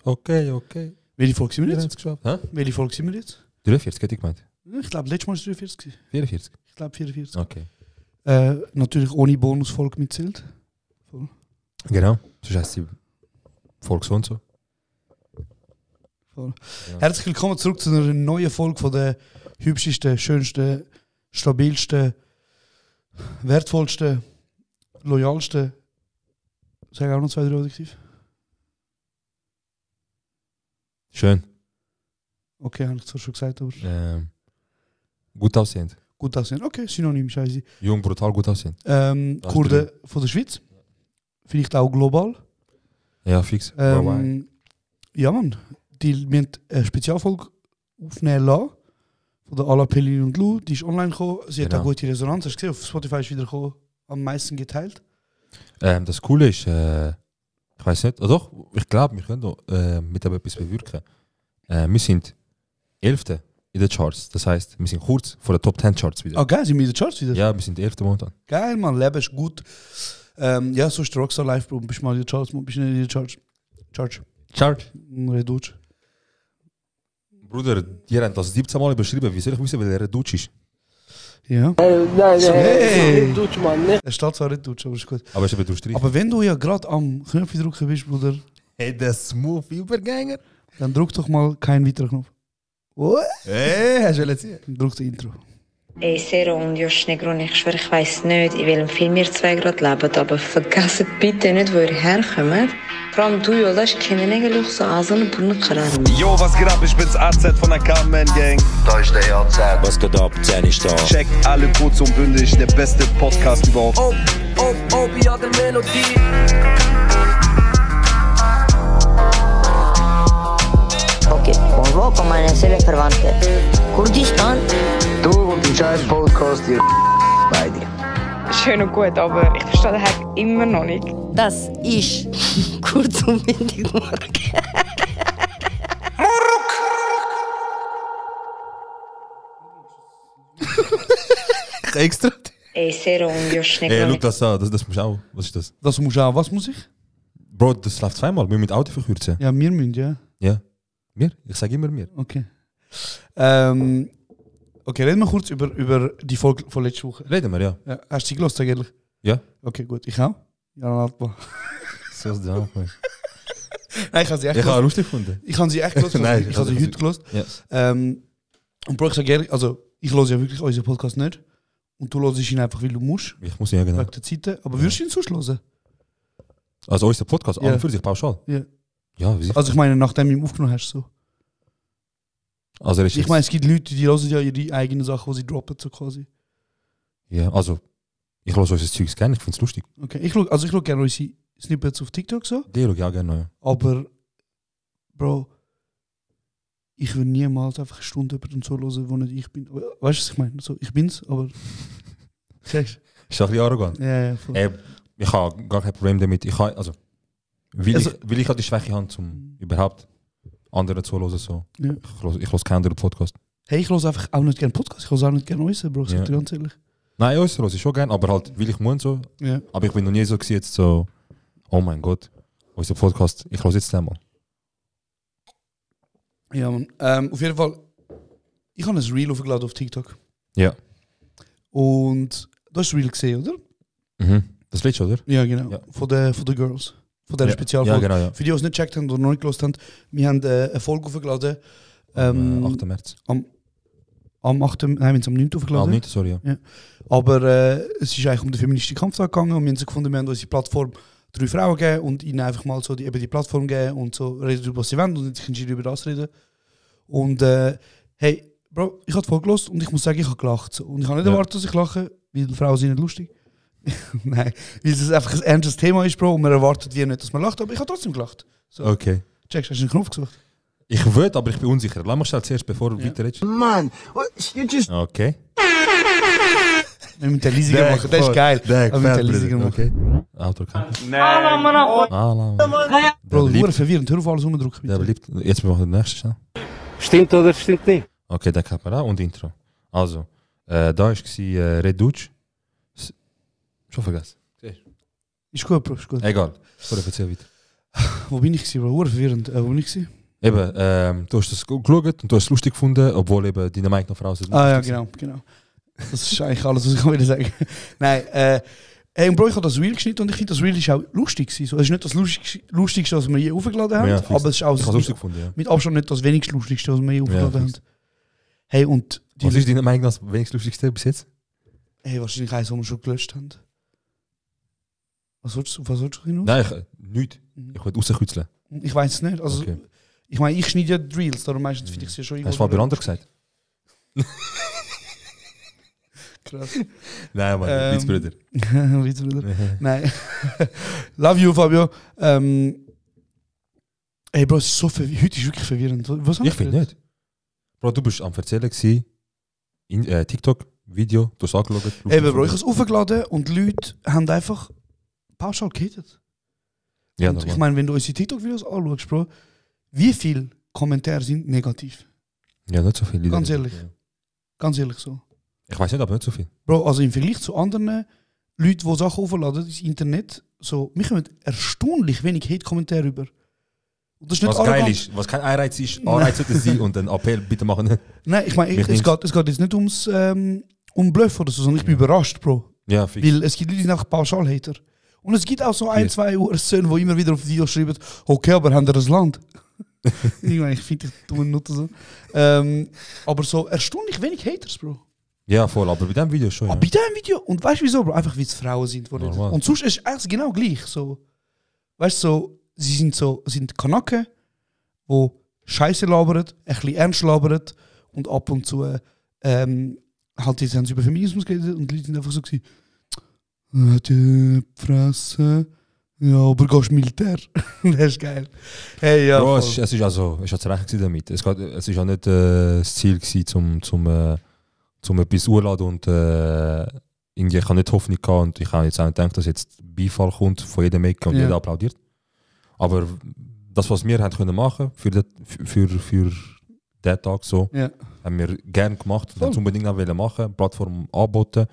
Okay. Welche Folge sind wir Wir haben jetzt? es geschafft. Hä? Welche Folge sind wir jetzt? 43, hätte ich gemeint. Ich glaube, letztes Mal war es 43. 44. Ich glaube 44. Okay. Natürlich ohne Bonusfolge mitzählt. Genau. Sonst heisst die Folge so und so. Voll. Ja. Herzlich willkommen zurück zu einer neuen Folge von der hübschesten, schönsten, stabilsten, wertvollsten, loyalsten. Sag auch noch 2, 3 Adjektiv. Schön. Okay, habe ich zwar schon gesagt, aber Gut aussehend. gut aussehen. Okay, synonym, scheiße. Jung, brutal gut aussehend. Kurden von der Schweiz. Vielleicht auch global. Ja, fix. Ja, Mann. Wir haben eine Spezialfolge aufnehmen lassen. Von der Ala Pellin und Lou. Die ist online gekommen. Sie hat Genau. auch gute Resonanz. Hast du gesehen? Auf Spotify ist wieder gekommen. Am meisten geteilt. Das Coole ist, ich weiß nicht, doch, ich glaube, wir können da, mit dem etwas bewirken. Wir sind 11. in den Charts. Das heisst, wir sind kurz vor den Top 10 Charts wieder. Ah, geil. Sind wir in den Charts wieder? Ja, wir sind 11. momentan. Geil, Mann. Leben ist gut. Ja, so ist der Rockstar Live, Bro. Bist mal in den Charts, bist nicht in den Charts. Chart? Red Deutsch. Bruder, die haben das 17 Mal überschrieben. Wie soll ich wissen, wer Deutsch ist? Ja. Nein, Hey. Deutsch, Mann, ne? Er steht zwar Red Deutsch, aber ist gut. Aber es ist eben durchstrichen. Aber wenn du ja gerade am Knöpfchen drücken bist, Bruder, Hey, der smooth Übergänger. dann drück doch mal keinen weiteren Knopf. What? Hey, hast du sehen? Dann drück das Intro. Ey, Sero und Josh Negro, ich schwöre, ich weiss nicht, in welchem Film ihr zwei gerade lebt, aber vergesst bitte nicht, wo ihr herkommt. Vor allem du, Jolas, kennen eigentlich so ağzını burnunu kırarım. Yo, was geht ab? Ich bin's AZ von der Carmen Gang. Da ist der AZ. Was geht ab? 10 ist da. Check alle kurz und bündig, der beste Podcast überhaupt. Ja, der Melodie. Okay, convoco meine Seelenverwandte. Kurdistan? Du und dein scheiß Podcast hier. Beide. Schön und gut, aber ich verstehe den Hack immer noch nicht. Das ist kurz und bündig morgen. Extra. Ey, Sero und Josh Hey, Negro, schau das an. Das musst du auch. Was ist das? Das muss auch. Was muss ich? Bro, das läuft zweimal. Wir müssen mit Auto verkürzen. Ja, wir müssen, ja. Ja. Mir? Ich sage immer mir. Okay. Okay, reden wir kurz über die Folge von letzter Woche. Reden wir, ja. Ja, hast du sie gehört, sag ehrlich? Ja. Okay, gut. Ich auch? Ja, Altmann. So ist es auch. Nein, ich habe sie echt Ich habe gehört. lustig gefunden. Ich habe sie echt gehört. Nein, ich habe sie heute gehört. Ja. Und Bro, ich sage ehrlich, also ich höre ja wirklich unseren Podcast nicht. Und du hörst ihn einfach, weil du musst. Ich muss ja genau. Wegen der Zeiten. Aber würdest du ihn sonst hören? Also unser Podcast, Ja. an und für sich pauschal. Ja. Ja, wie Also ich meine, nachdem du ihn aufgenommen hast, so. Also er ist Ich meine, es gibt Leute, die hören ja ihre eigenen Sachen, die sie droppen, so quasi. ja, also ich höre unser Zeugs gerne, ich finde es lustig. Okay, ich schaue gerne unsere Snippets auf TikTok so. Die schaue ich auch gerne. Ja. Aber, Bro, ich will niemals einfach eine Stunde über den so hören, wo nicht ich bin. Weißt du, was ich meine? So, ich bin's, aber. Sagst Ist doch ein bisschen arrogant. du? Ja, voll. Ich habe gar kein Problem damit. Ich habe, also, weil Also- ich halt die Schwäche habe, um überhaupt anderen zu hören. So. Ja. Ich höre keinen anderen Podcast. Hey, ich höre einfach auch nicht gerne Podcast, ich höre auch nicht gerne unseren, Bro, sag Ja. dir ganz ehrlich. Nein, uns höre ich schon gerne, aber halt, weil ich muss so. Ja. Aber ich bin noch nie so gewesen, jetzt so, oh mein Gott, unser Podcast, ich höre jetzt einmal. Ja, Mann. Auf jeden Fall, ich habe ein Reel aufgeladen auf TikTok. Ja. Und du hast das Reel gesehen, oder? Mhm. Das letzte, oder? Ja, genau. Ja. Von der Girls. Von der Ja. Spezialfolge. Ja, genau, ja. Für die, die es nicht gecheckt haben oder noch nicht gehört haben, wir haben eine Folge aufgeladen. Am 8. März. Am 8. Nein, wir haben es am 9. aufgeladen. Am 9. sorry, ja. Aber es ist eigentlich um den feministischen Kampftag gegangen und wir haben so gefunden, wir haben unsere Plattform 3 Frauen gegeben und ihnen einfach mal so die Plattform geben und so reden darüber, was sie wollen und jetzt können sie über das reden. Und hey, Bro, ich habe voll gelost und ich muss sagen, ich habe gelacht. So. Und ich habe nicht Ja. erwartet, dass ich lache, weil Frauen sind nicht lustig. Nein, weil es einfach ein ernstes Thema ist, Bro, und man erwartet wie nicht, dass man lacht, aber ich habe trotzdem gelacht. So. Okay. Checkst, hast du einen Knopf gesucht? Ich würde, aber ich bin unsicher. Lass mich schnell zuerst, bevor du weiter redest. Man, you just... Okay. Mit der Leasinger machen, das ist geil. Aber mit der Leasinger machen. Okay. Auto kann. Alarm. Bro, Der das ist verwirrend, hör auf alles umdrücken. Der beliebt. Jetzt machen wir den nächsten schnell. Stimmt oder stimmt nicht? Okay, den kennt man auch und Intro. Also, da war Red Deutsch. Schon vergessen. Ist gut, Bro, ist gut. Egal. Sorry, erzähl weiter. Wo bin ich gewesen, Bro? Hure verwirrend. Wo bin ich gewesen? Eben, du hast das geschaut und du hast es lustig gefunden, obwohl eben deine Meinung noch Frau sind. Ah ja, genau. Das ist eigentlich alles, was ich wieder sagen. Nein, hey, Bro, ich habe das Reel geschnitten und ich finde, das Reel ist auch lustig gewesen. So, es ist nicht das Lustigste, was wir je aufgeladen haben, Ja, aber es ist auch Ich habe es lustig gefunden, ja. mit Abstand nicht das wenigst Lustigste, was wir je aufgeladen fix. haben. Hey, und Was ist deine Meinung das wenigstens lustigste bis jetzt? hey, wahrscheinlich eins, was wir schon gelöscht haben. Was willst du hinaus? Nein, nichts. Ich will rauskützeln. Ich weiß es nicht. Also, Okay. ich meine, ich schneide ja die Reels, darum meistens finde ich es ja schon Hast du Fabian anders gesagt? Krass. Nein, Mann, Witzbrüder. Witzbrüder. Nein. Love you, Fabio. Ey, Bro, es ist so verwirrend. Heute ist wirklich verwirrend. Was haben Ich finde nicht. Bro, du bist am Erzählen gewesen, in TikTok, Video, du hast angeschaut. Eben, Bro, ich habe es aufgeladen und die Leute haben einfach pauschal gehatet. Ja, Und ich meine, wenn du unsere TikTok-Videos anschaust, Bro, wie viele Kommentare sind negativ? ja, nicht so viele. Ganz ehrlich. Ja. Ganz ehrlich so. Ich weiß nicht, aber nicht so viel. Bro, also im Vergleich zu anderen Leuten, die Sachen aufladen ins Internet, so, wir kommen erstaunlich wenig Hate-Kommentare über. Und das ist nicht Was geil arrogant. ist, was kein Anreiz ist, Anreiz sollte es sein und einen Appell bitte machen. Nein, ich meine, Mich es geht jetzt nicht um Bluff oder so, sondern ich bin überrascht, Bro. Ja, fix. Weil es gibt Leute, die sind einfach Pauschal-Hater. Und es gibt auch so ein, zwei Söhne, die immer wieder auf Videos schreiben, okay, aber haben wir das Land? Ich finde ich dumme Nutte so. Aber so erstaunlich wenig Haters, Bro. Ja, voll, aber bei diesem Video schon. Ja. Aber bei diesem Video, und weißt du wieso, Bro? Einfach weil es Frauen sind. Normal. Und sonst ist es eigentlich genau gleich. So. Weißt du, so, sie sind Kanaken, die Scheiße labern, ein bisschen ernst labern und ab und zu halt jetzt haben sie über Feminismus geredet und die Leute sind einfach so gewesen, die Fresse, ja, aber gehst Militär. Das ist geil. Hey, ja, Bro, voll. es ist also, es hat recht gewesen damit. Es ist ja nicht das Ziel gewesen, zum etwas urladen und irgendwie, ich habe nicht Hoffnung gehabt und ich habe jetzt auch nicht gedacht, dass jetzt Beifall kommt von jedem Ecke und Ja. jeder applaudiert. Aber das, was wir haben können machen für den Tag so, Ja. haben wir gerne gemacht und Voll. haben es unbedingt auch wollen machen, Plattform anbieten.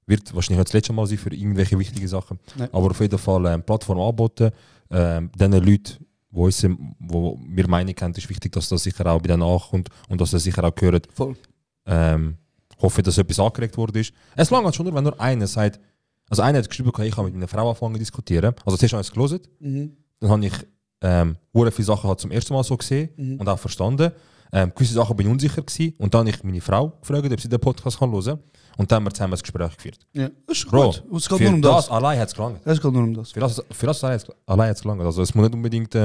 Wird wahrscheinlich nicht das letzte Mal sein für irgendwelche wichtigen Sachen, Nein. aber auf jeden Fall Plattform anbieten. Den Leuten, wo wir Meinung haben, ist wichtig, dass das sicher auch bei denen ankommt und dass das sicher auch gehört. Voll. Hoffe, dass etwas angeregt worden ist. Es langt schon nur, wenn nur einer sagt, also einer hat geschrieben, ich habe mit einer Frau angefangen zu diskutieren. Also zuerst habe ich es gelesen, dann habe ich sehr viele Sachen halt zum ersten Mal so gesehen und auch verstanden. Gewisse Sachen bin ich unsicher gewesen. Und dann habe ich meine Frau gefragt, ob sie den Podcast hören kann. Und dann haben wir zusammen ein Gespräch geführt. Ja, das ist Bro, gut. Es geht für nur um das. allein hat es gelangt. Es geht nur um das. Für das allein hat es gelangt. Also es muss nicht unbedingt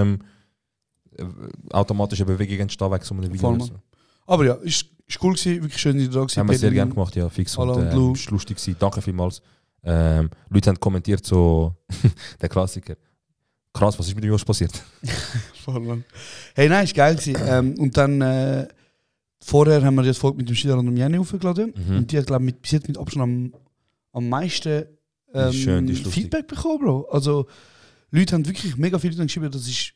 automatische Bewegungen entstehen wegen so einem Video. Voll, oder Mann. so. Aber ja, ist cool gewesen, wirklich schön, dass ihr da gewesen. Haben wir sehr Pedro. gerne gemacht, ja, fix. Hallo Und und Lou. ist lustig gewesen. Danke vielmals. Leute haben kommentiert, so der Klassiker. Krass, was ist mit dem Josh passiert? Voll, Mann. Hey, nein, ist geil gewesen. Und dann vorher haben wir das Folge mit dem Schieder und dem Jenny aufgeladen. Und die hat, glaube ich, bis jetzt mit Abstand am meisten Die ist schön, die ist lustig. Feedback bekommen, Bro. Also, Leute haben wirklich mega viel geschrieben, das ist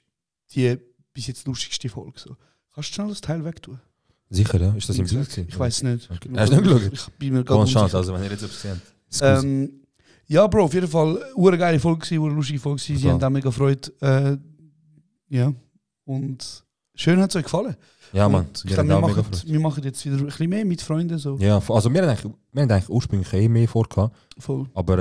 die bis jetzt lustigste Folge. So. Kannst du schnell das Teil wegtun? Sicher, ja? Ist das im Bild gewesen? Ich weiß nicht. Okay. Hast du nicht geschaut? Ich bin mir gerade Bonne Chance, unsicher. also wenn ihr jetzt etwas seht. Ja, Bro, auf jeden Fall eine geile Folge gewesen, eine lustige Folge gewesen. Sie Total. haben auch mega Freude. Ja. Und schön hat es euch gefallen. Ja, Mann. Und ich glaube, wir machen jetzt wieder ein bisschen mehr mit Freunden. So. Ja, also wir haben eigentlich ursprünglich mehr vor gehabt, Voll. aber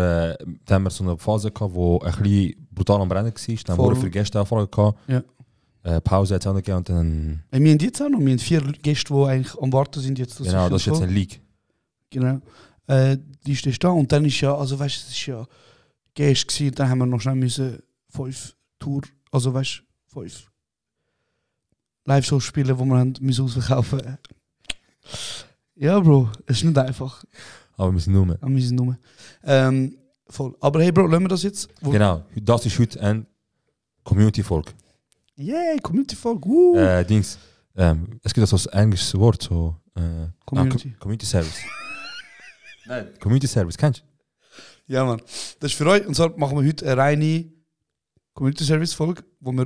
dann haben wir so eine Phase gehabt, wo ein bisschen brutal am Brennen war. Dann haben Voll. wir viele Gäste anfragen gehabt. Ja. Pause hat es auch noch gegeben und dann... Wir haben jetzt auch noch 4 Gäste, die eigentlich am Warten sind. Jetzt, dass Genau, sie das ist jetzt kommen. ein Leak. Genau. Die ist da und dann ist ja, also weißt du, es ist ja Gäste gewesen, dann haben wir noch schnell müssen 5 Tour, also weißt du, 5 Live-Shows spielen, wo wir haben müssen ausverkaufen. Ja, Bro, es ist nicht einfach. Aber wir sind nur. Aber wir sind nur. Voll. Aber hey, Bro, lassen wir das jetzt? Genau, das ist heute ein Community-Folge. Yeah, Community-Folge. Dings. Es gibt also ein englisches Wort, so... Community. Community Service. Nein, Community Service, kennst du? Ja, Mann. Das ist für euch. Und zwar machen wir heute eine reine Community-Service-Folge, wo wir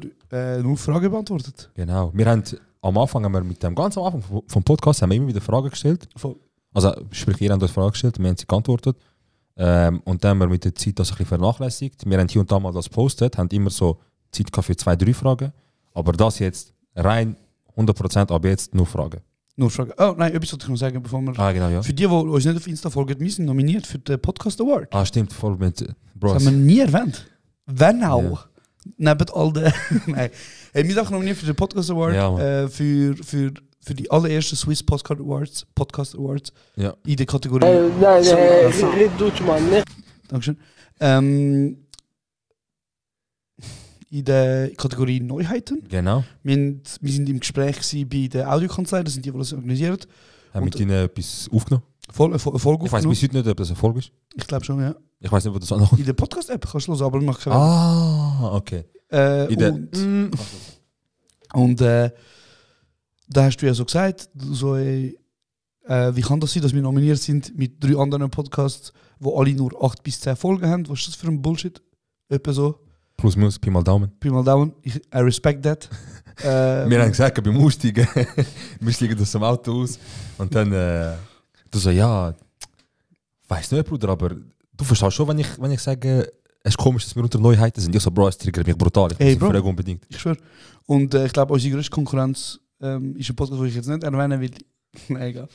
nur Fragen beantwortet. Genau. Wir haben am Anfang, mit dem ganz am Anfang vom Podcast, haben wir immer wieder Fragen gestellt. Voll. Also, sprich, ihr habt uns Fragen gestellt, wir haben sie geantwortet. Und dann haben wir mit der Zeit das ein bisschen vernachlässigt. Wir haben hier und da mal das gepostet, haben immer so Zeit gehabt für 2-3 Fragen. Aber das jetzt rein 100% ab jetzt nur Fragen. Nur Frage. Oh nein, etwas wollte ich noch sagen, bevor wir... Ah, genau, ja. Für die uns nicht auf Insta folgen, wir sind nominiert für den Podcast Award. Ah, stimmt, voll mit Das Bros. haben wir nie erwähnt. Wenn auch. Ja. Neben all den... Nein. Hey, wir sind auch nominiert für den Podcast Award. Ja, Mann. Für die allerersten Swiss Podcast Awards. Ja. In der Kategorie... nein, nicht Deutsch, Mann, nicht. Dankeschön. In der Kategorie Neuheiten. Genau. Wir sind im Gespräch gewesen bei der Audiokanzlei, das sind die das organisiert. Haben mit ihnen etwas aufgenommen? Folge Ich weiß aufgenommen. bis heute nicht, ob das ein Erfolg ist. Ich glaube schon, ja. Ich weiß nicht, wo das ankommt. In der Podcast-App kannst du hören, aber mach keine Ah, okay. In der... Und da hast du ja so gesagt, so, wie kann das sein, dass wir nominiert sind mit 3 anderen Podcasts, wo alle nur 8 bis 10 Folgen haben? Was ist das für ein Bullshit? Etwa so. Plus, minus, Pi mal Daumen. Pi mal Daumen. I respect that. Wir haben gesagt, beim Aussteigen, wir steigen aus dem Auto aus und dann du so, ja, weiß nicht, Bruder, aber du verstehst schon, wenn ich sage, es ist komisch, dass wir unter Neuheiten sind. Ich so, Bro, es triggert mich brutal. Ich Hey, muss Bro. fragen unbedingt. Ich schwöre. Und ich glaube, unsere größte Konkurrenz ist ein Podcast, den ich jetzt nicht erwähnen will. Nein, egal.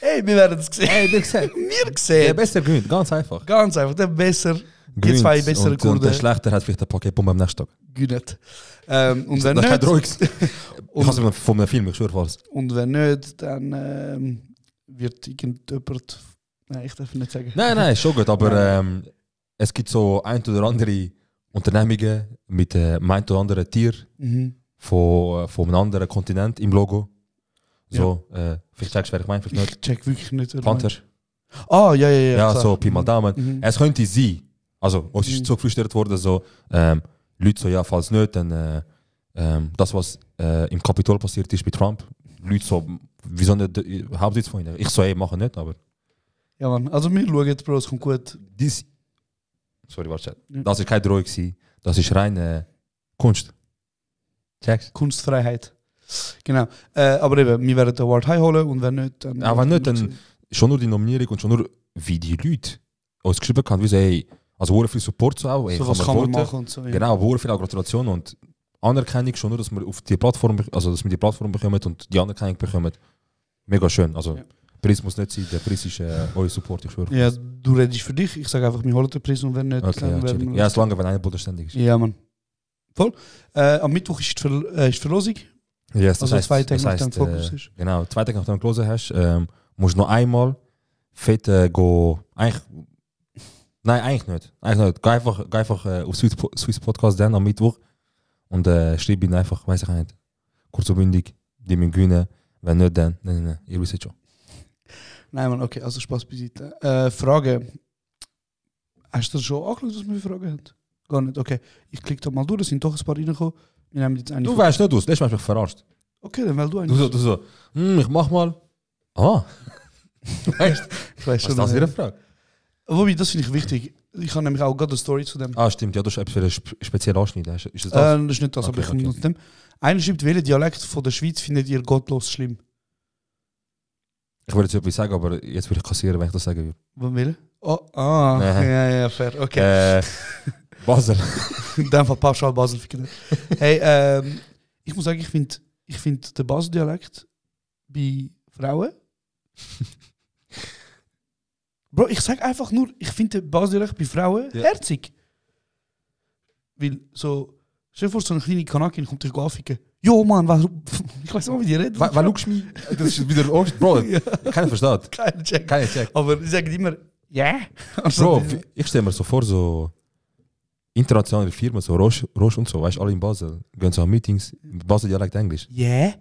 Hey, wir werden es sehen. Hey, wir sehen. Wir Der sehen. besser gewinnt, ganz einfach. Ganz einfach. Der besser. Die Gewinnt. 2 bessere und der Kurden Schlechter hat vielleicht ein Paketbombe am nächsten Tag. gewinnen. Und wenn Das ist kein nicht, Drogs. Ich habe es von einem Film, ich schwöre was. und wenn nicht, dann wird irgendjemand... Nein, ich darf nicht sagen. Nein, ist schon gut, aber es gibt so ein oder andere Unternehmungen mit einem oder anderen Tier Mhm. von einem anderen Kontinent im Logo. So, vielleicht checkst du, wer ich meine, vielleicht nicht. Ich check wirklich nicht. Panther. Ah, ja. Ja, klar. so Pi mal Daumen. Mhm. Es könnte sein, also uns ist so geflüstert worden, so Leute so, ja, falls nicht, dann das, was im Kapitol passiert ist bei Trump, Leute so, wieso nicht Hauptsitz von ihnen? Ich so, ey, machen nicht, aber Ja, Mann. Also wir schauen jetzt, Bro, es kommt gut. sorry, warte, Ja. das ist keine Drohung gewesen, das ist rein Kunst. Checkst? Kunstfreiheit. Genau. Aber eben, wir werden den Award heimholen und wenn nicht, dann... Ja, wenn nicht, dann schon nur die Nominierung und schon nur, wie die Leute uns geschrieben haben, wie so, hey, also sehr viel Support so auch, ey, So was kann man voten. machen und so. Ja. Genau, sehr viel auch Gratulation und Anerkennung schon nur, dass wir auf die Plattform, also dass wir die Plattform bekommen und die Anerkennung bekommen. Mega schön. Also, Ja. Preis muss nicht sein, der Preis ist euer Support, ich schwöre. Ja, du redest für dich. Ich sage einfach, wir holen den Preis und wenn nicht, Okay, ja, dann werden chillig. wir... Ja, es lange, wenn einer bodenständig ist. Ja, Mann. Voll. Am Mittwoch ist die Verlosung. Yes, Also 2 Tage nach dem Fokus ist. Genau, 2 Tage nachdem du gelesen hast, musst du noch einmal fett go. Nein, eigentlich nicht. Geh einfach auf Swiss Podcast dann am Mittwoch und schreib ihn einfach, weiß ich nicht, kurz und bündig, die müssen gewinnen. Wenn nicht, dann, nein, ihr wisst schon. Nein, Mann, okay, also Spaß beiseite. Frage. Hast du das schon angeschaut, was wir für Fragen haben? Gar nicht, okay. Ich klicke da mal durch, es sind doch ein paar reingekommen. Wir nehmen jetzt eine. Du weißt nicht aus, letztes Mal hast du mich verarscht. Okay, dann wähl du eine. Du so, ich mach mal. Ah, weißt du, Ich weiß was schon. ist das für eine Frage? Wobei, das finde ich wichtig. Ich habe nämlich auch gerade eine Story zu dem. Ah, stimmt, ja, du hast etwas für einen speziellen Anschnitt. Ist das das? Das ist nicht das, Okay, aber ich komme okay. noch zu dem. Einer schreibt, welchen Dialekt von der Schweiz findet ihr gottlos schlimm? Ich würde jetzt etwas sagen, aber jetzt würde ich kassieren, wenn ich das sagen würde. Wann will? Oh, ah, Nee. ja, fair, okay. Basel. In dem Fall pauschal Basel. Hey, ich muss sagen, ich find den Basel-Dialekt bei Frauen. Bro, ich sag einfach nur, ich finde den Basel-Dialekt bei Frauen Ja. herzig. Weil so, stell dir vor, so eine kleine Kanakin kommt dich anficken. Jo, Mann, warum? Ich weiß nicht, wie die reden. Wann schaust du mich? Das ist wieder Bro, Ja. keiner versteht. Keiner Check. Keiner checkt. Aber die sagen immer, ja. Also, Bro, ich stelle mir so vor, so internationale Firmen, so Roche und so, weißt du, alle in Basel, gehen so an Meetings, Basel Dialekt Englisch. yeah.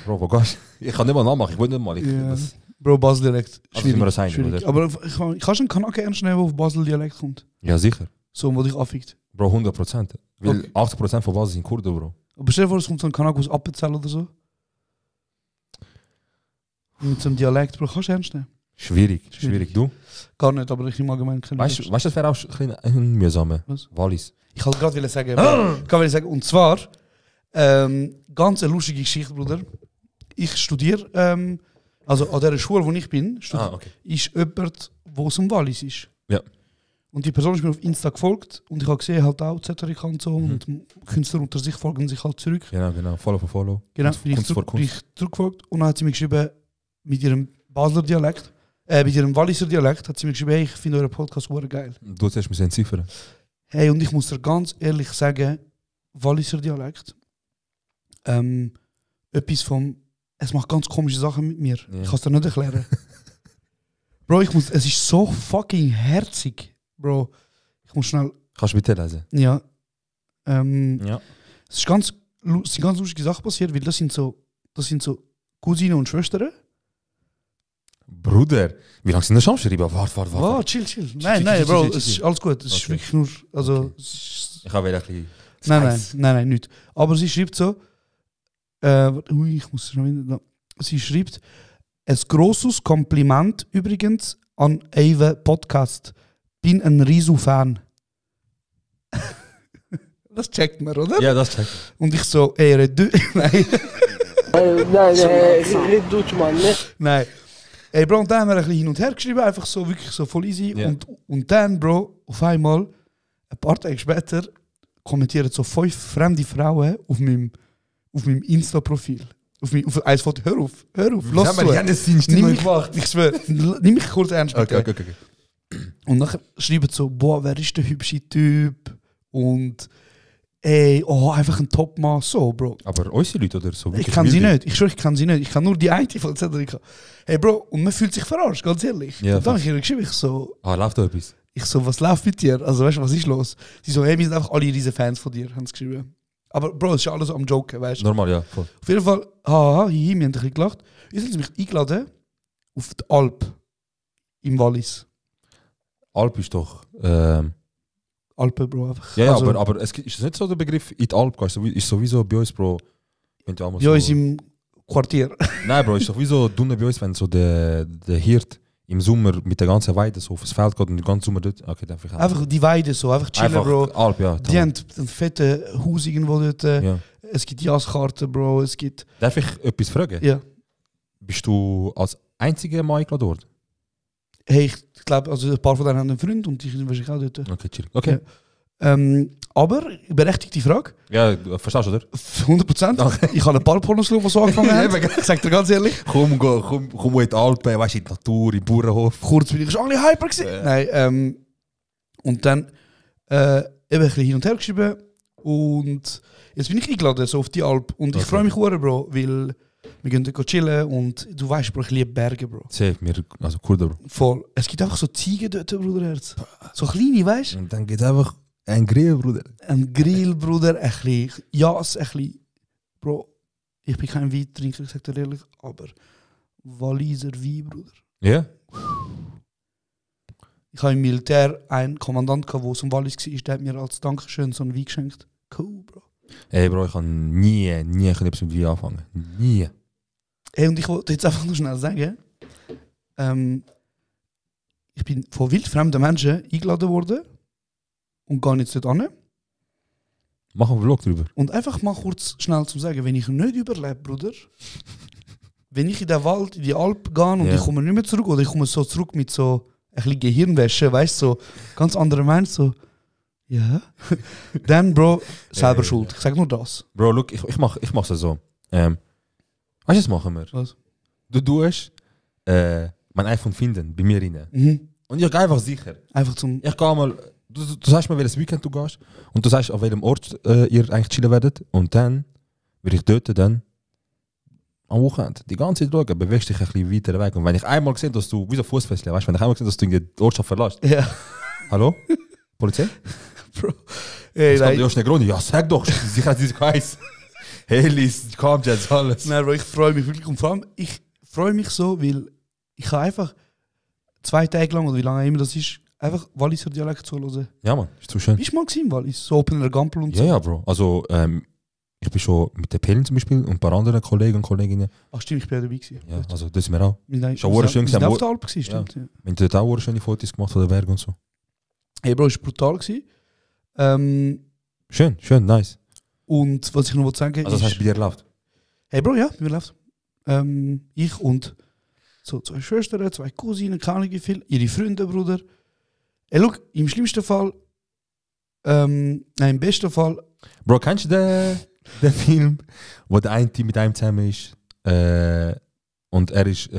Bro, wo gehst du? Ich kann nicht mal nachmachen, ich will nicht mal. Ja. Das, Bro, Basel-Dialekt. Also sind wir das einig, schwierig. oder? Aber kannst du einen Kanaken ernst nehmen, der auf Basel-Dialekt kommt? ja, sicher. So, wo dich anfickt. Bro, 100%. Weil Okay. 80% von Basel sind Kurden, Bro. Aber stell dir vor, es kommt so ein Kanaken aus Appenzell oder so. Mit so einem Dialekt, Bro, kannst du ernst nehmen? Schwierig. Du? Gar nicht, aber ich im Allgemeinen kenne Weißt du, das wäre auch ein mühsamer. Was? Wallis. Ich wollte gerade sagen, Bro. Ich wollte sagen, und zwar, ganz eine lustige Geschichte, Bruder. Ich studiere, also an der Schule, wo ich bin, Okay. ist jemand, der aus dem Wallis ist. Ja. Und die Person ist mir auf Insta gefolgt und ich habe gesehen, halt auch Zetterika und so und Künstler unter sich folgen sich halt zurück. Genau. Follow for Follow. Genau, Kunst bin ich, vor zurück, bin Kunst. ich zurückgefolgt und dann hat sie mir geschrieben, mit ihrem Basler Dialekt, mit ihrem Walliser Dialekt, hat sie mir geschrieben, hey, ich finde euren Podcast super geil. Du hast mich entziffern. Hey, und ich muss dir ganz ehrlich sagen, Walliser Dialekt, etwas vom, es macht ganz komische Sachen mit mir. Ja. Ich kann es dir nicht erklären. Bro, es ist so fucking herzig. Bro, ich muss schnell, Kannst du bitte lesen? ja. Ja. Es sind ganz lustige Sachen passiert, weil das sind so Cousinen und Schwestern. Bruder, wie lange sind wir schon schreiben? Warte. Oh, chill. Nein, chill, Bro, chill. es ist alles gut. Es ist Okay. wirklich nur, also... Okay. es ist, Ich habe wieder ein bisschen... nein, nicht. Aber sie schreibt so, ich muss schon wieder... Sie schreibt, ein grosses Kompliment übrigens an Ewe Podcast. Bin ein Risu-Fan. Das checkt man, oder? Ja, das checkt. Und ich so, ey, red du... Nein. Nein, red Deutsch, Mann, ne? Nein. Ey, Bro, und dann haben wir ein bisschen hin und her geschrieben, einfach so, wirklich so voll easy. Ja. Und dann, Bro, auf einmal, ein paar Tage später, kommentieren so 5 fremde Frauen auf meinem Insta-Profil. Auf eins Foto. Hör auf, lass zu. Nimm mich, ich schwör, nimm mich kurz ernst. bitte. Okay. Und dann schreiben sie so, boah, wer ist der hübsche Typ? Und ey, oh, einfach ein Top-Mann, so, Bro. Aber unsere Leute oder so? Ich kann sie nicht, ich schwöre, ich kann sie nicht. Ich kann nur die eine von Zetterika. Hey, Bro, und man fühlt sich verarscht, ganz ehrlich. Ja, und dann habe ich ihr geschrieben, ich so, läuft da etwas? was läuft mit dir? Also, weißt du, was ist los? Sie so, hey, wir sind einfach alle riesen Fans von dir, haben sie geschrieben. Aber, Bro, es ist ja alles am Joken, weißt du? Normal, ja. Voll. Auf jeden Fall, haha, wir haben ein bisschen gelacht. Jetzt haben sie mich eingeladen auf die Alp im Wallis. Alp ist doch... Alpen, Bro, einfach. Ja, Also, aber ist es nicht so der Begriff in die Alp gehst? Ist sowieso bei uns, Bro... Wenn du einmal ja, so, ist im Quartier. Nein, Bro, ist doch wie so dunne bei uns, wenn so der Hirt im Sommer mit der ganzen Weide so aufs Feld geht und den ganzen Sommer dort... Okay, dann Einfach die Weide so, einfach chillen, einfach Bro. Alp, ja. Die haben ein fettes Haus irgendwo dort. Ja. Es gibt Jasskarten, Bro. Es gibt... Darf ich etwas fragen? Ja. Bist du als einziger Mann eingeladen worden? Hey, ich glaube, also ein paar von denen haben einen Freund und die sind wahrscheinlich auch dort. Okay, chill. Okay. Aber, berechtigte Frage. Ja, du verstehst du, oder? 100%. Ich habe ein paar Pornos geschaut, die so angefangen haben. Ich sag dir ganz ehrlich. Komm in die Alpen, weißt du, in die Natur, im Bauernhof. Kurz bin ich schon ein bisschen hyper gewesen. Nein, und dann eben ein bisschen hin und her geschrieben. Und jetzt bin ich eingeladen so auf die Alp. Und ich Okay. freue mich sehr, Bro, weil wir gehen dort chillen und du weißt, Bro, ich liebe Berge, Bro. Safe, also cool, Bro. Voll. Es gibt einfach so Ziegen dort, Bruderherz. So kleine, weißt du? Und dann geht einfach ein Grill, Bruder. Ein Grill, Bruder, ein bisschen Jas, ein bisschen... Bro, ich bin kein Weintrinker, ich sag dir ehrlich, aber Walliser Wein, Bruder. Ja? Ich habe im Militär einen Kommandant gehabt, der aus dem Wallis war, der hat mir als Dankeschön so einen Wein geschenkt. Cool, Bro. Ey, Bro, ich kann nie etwas mit Wein anfangen. Nie. Hey, und ich wollte jetzt einfach noch schnell sagen, ich bin von wildfremden Menschen eingeladen worden und gehe jetzt dort hin. Mach einen Vlog drüber. Und einfach mal kurz schnell zu sagen, wenn ich nicht überlebe, Bruder, wenn ich in den Wald, in die Alp gehe und Ja. ich komme nicht mehr zurück oder ich komme so zurück mit so ein bisschen Gehirnwäsche, weißt du, so ganz andere Mensch, so, ja, dann, Bro, selber Ja. schuld. Ich sag nur das. Bro, look, ich mach's so. Weißt du, was machen wir? Was? Du tust mein iPhone finden, bei mir rein. Mhm. Und ich gehe einfach sicher. Einfach zum... Ich gehe mal, du sagst mir, welches Weekend du gehst und du sagst, auf welchem Ort ihr eigentlich chillen werdet und dann will ich dort dann am Wochenende die ganze Zeit schauen, bewegst dich ein bisschen weiter weg und wenn ich einmal sehe, dass du, wie so Fußfessel, weißt du, wenn ich einmal sehe, dass du in die Ortschaft verlässt, Ja, hallo? Polizei? Bro. Ey, Das kommt nein, ja schnell Grund. Ja, sag doch, sicher hat sie heiß. Hey, Liz, kommt jetzt alles. nein, Bro, ich freue mich wirklich und vor allem, ich freue mich so, weil ich kann einfach 2 Tage lang, oder wie lange immer das ist, einfach Walliser Dialekt zuhören. Ja, Mann, ist zu schön. Bist du mal gewesen, Wallis? So Open in der Gampel und Ja, so? ja, Bro. Also, ich bin schon mit der Pelin zum Beispiel und ein paar anderen Kollegen und Kolleginnen. Ach stimmt, ich bin ja dabei gewesen. Ja, also das sind wir auch. Wir sind Schon sehr schön wir sind gewesen, auf der Alp gewesen, stimmt. Ja. Wir haben dort auch schöne Fotos gemacht von der Berge und so. Hey Bro, es war brutal gewesen. Schön, nice. Und was ich noch sagen wollte, Also das heißt, bei dir läuft? hey Bro, ja, bei mir läuft. Ich und so 2 Schwestern, 2 Cousinen, keine Ahnung wie viel, ihre Freunde, Bruder. Look, im schlimmsten Fall, im besten Fall, Bro, kennst du den Film, wo der eine mit einem zusammen ist und er ist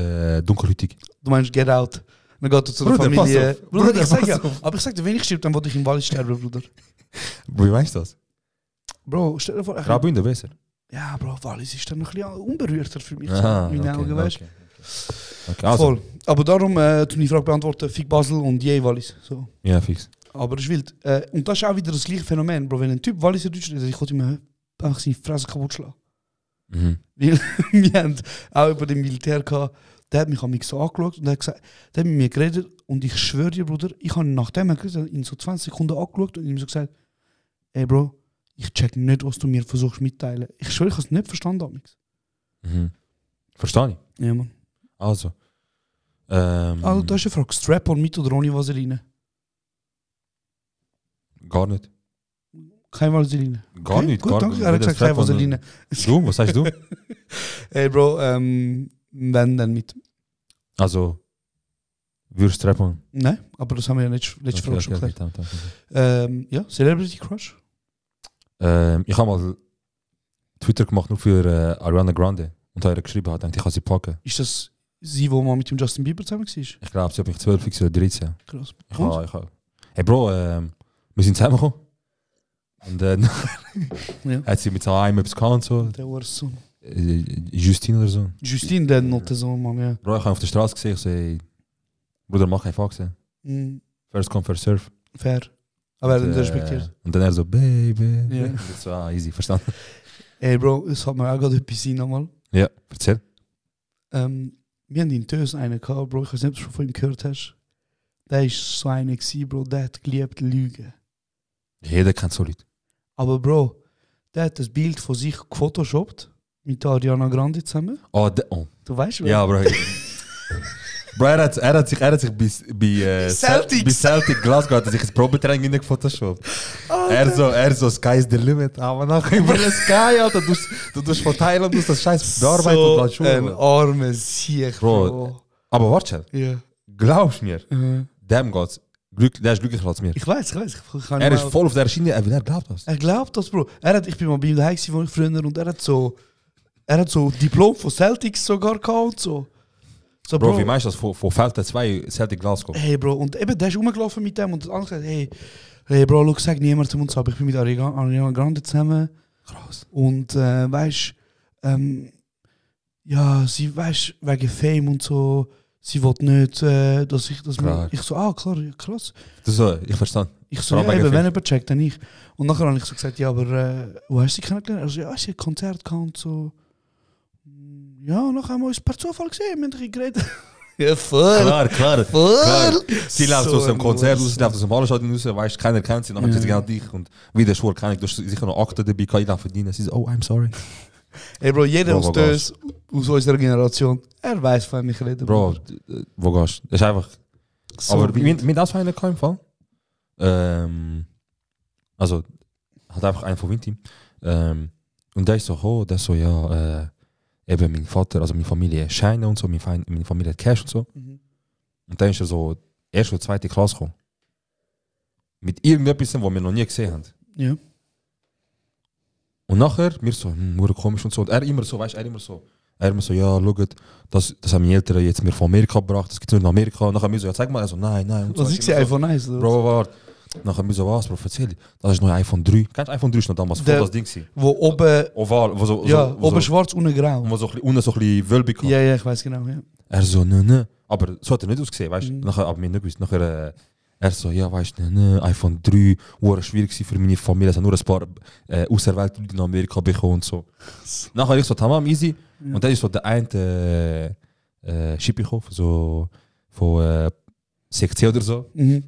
dunkelhäutig? du meinst Get Out. Dann geht er zu der Bruder, Familie. pass auf. Bruder, Bruder, ich sag pass ja, auf. aber ich sag dir, wenn ich stirb, dann wollte ich im Wald sterben, Bruder. Bro, wie meinst du das? Bro, stell dir vor, Graubünden besser. ja, Bro, Wallis ist dann noch ein bisschen unberührter für mich. Aha, in meinen Augen, weißt du? Okay, also. Voll. Aber darum, tun die Frage beantworten, Fick Basel und je Wallis. So. Ja, fix. Aber das ist wild. Und das ist auch wieder das gleiche Phänomen, Bro. Wenn ein Typ Walliser Deutsch redet, ich konnte ihm einfach seine Fresse kaputt schlagen. Mhm. Weil wir haben auch über den Militär gehabt, der hat mich an mich so angeschaut und der hat gesagt, der hat mit mir geredet und ich schwöre dir, Bruder, ich habe nachdem er geredet hat, in so 20 Sekunden angeschaut und ihm so gesagt, ey Bro, ich check nicht, was du mir versuchst mitteilen. Ich schwöre, ich habe es nicht verstanden, Amix. Mhm. Verstehe ich. Ja, Mann. Also. Also, da ist eine Frage, Strap-on mit oder ohne Vaseline? Gar nicht. Keine Vaseline. Gar Okay, nicht. gut, Gar danke. nicht. Er hat gesagt, keine Strap-on- Vaseline. Du, was sagst du? Ey Bro, wenn dann mit. Also, würdest du Strap-on? Nein, aber das haben wir ja letzte Frage schon geklärt. Ja, Celebrity Crush? Ich habe mal Twitter gemacht nur für Ariana Grande und habe ihr geschrieben, hat ich kann sie packen. Ist das sie, wo mal mit dem Justin Bieber zusammen war? Ich glaube, sie hat mich 12 oder 13. Krass. Ich Und? habe. Hey Bro, wir sind zusammengekommen. Und Ja. hat sie mit so einem etwas gehabt und so. Der war so. Justine oder so. Justine, der not so, Mann, ja. Bro, ich habe auf der Straße gesehen, ich so, hey, Bruder, mach keinen Fax. Mhm. First come, first serve. Fair. Aber er hat Und, ihn respektiert. Und dann er so, Baby. Ja. Und ich so, easy, verstanden. Ey Bro, es hat mir auch gerade etwas sein nochmal. Ja, erzähl. Wir haben in Tös einen gehabt, Bro, ich weiß nicht, ob du schon von ihm gehört hast. Der war so einer gewesen, Bro, der hat geliebt Lügen. Jeder kennt so Leute. Aber Bro, der hat das Bild von sich gefotoshoppt mit der Ariana Grande zusammen. Oh. Du weißt wer? Ja, Bro. Bro, er hat sich bei Celtic Glasgow hat er sich das Probetraining in der Photoshop. Er so Sky's the limit. Aber nachher über den Sky, Alter. Du tust von Thailand das Scheiß bearbeiten und dann So schon. ein armer Sieg, Bro. Aber warte, Ja. glaubst du mir, dem geht's. Der ist glücklicher als mir. Ich weiß. Ich kann Er mal- ist voll auf der Schiene, er glaubt das. Er glaubt das, Bro. Ich bin mal bei ihm daheim gewesen, wo ich früher, und er hat so Diplom von Celtics sogar gehabt und so. So, Bro, wie meinst du das? Von Feld 2 Celtic Glasgow? Hey, Bro, und eben, der ist rumgelaufen mit dem und hat gesagt, hey, Bro, look, sag niemandem und so, aber ich bin mit Ariana Grande zusammen. Krass. Und weißt ja, sie weißt wegen Fame und so, sie will nicht, dass ich das Klar. ich so, klar, ja, krass. Das so, ich verstand. Ich so, Vor allem ja, wegen eben, Fame. wenn jemand checkt, dann ich. Und nachher habe ich so gesagt, ja, aber wo hast du sie kennengelernt? Also, ja, sie hat ein Konzert gehabt und so. Ja, und nachher haben wir uns per Zufall gesehen, wir haben ein bisschen geredet. Ja, voll. Klar. Voll. Sie läuft So aus dem ein Konzert Wurst. raus, sie läuft aus dem Ballerstadion raus, weißt, keiner kennt sie, nachher Ja. sie genau dich und wie der Schwur kann ich, du hast sicher noch Akte dabei, kann jeder verdienen. Sie so, oh, I'm sorry. Ey, Bro, jeder Bro, aus wo das, aus unserer Generation, er weiß, von wem ich rede. Bro, wo gehst du? Das ist einfach... So aber wild. mit das war einer kein Fall. Also, hat einfach einen vom Windteam. Und der ist so, ja, eben mein Vater, also meine Familie Scheine und so, meine Familie hat Cash und so. Mhm. Und dann ist er so, erste oder zweite Klasse gekommen. Mit irgendetwas, was wir noch nie gesehen haben. Ja. Und nachher, mir so, nur komisch und so. Und er immer so, ja, schaut, das haben meine Eltern jetzt mir von Amerika gebracht, das gibt es nur in Amerika. Und nachher mir so, ja, zeig mal, er so, nein. Und Was so, ich sehe, iPhone 1. Bro, warte. Nachher mir so, was, Bro, erzähl. Das ist noch ein iPhone 3. Kennst du iPhone 3 ist noch damals voll Der- das Ding gewesen? Wo oben, Oval, wo so, ja, wo oben so, schwarz, unten grau. wo so ein bisschen, unten so ein bisschen wölbig hat. Ja, ich weiß genau, ja. Er so, ne. Aber so hat er nicht ausgesehen, weißt du? Mhm. Nachher, aber mir nicht gewusst. Nachher, er so, ja, weißt du, ne, iPhone 3, war schwierig gewesen für meine Familie. Es haben nur ein paar auserwählte Leute in Amerika bekommen und so. Nachher ich so, tamam, easy. Und dann ist so der eine Chip gekommen, so von Sektion oder so. Mhm.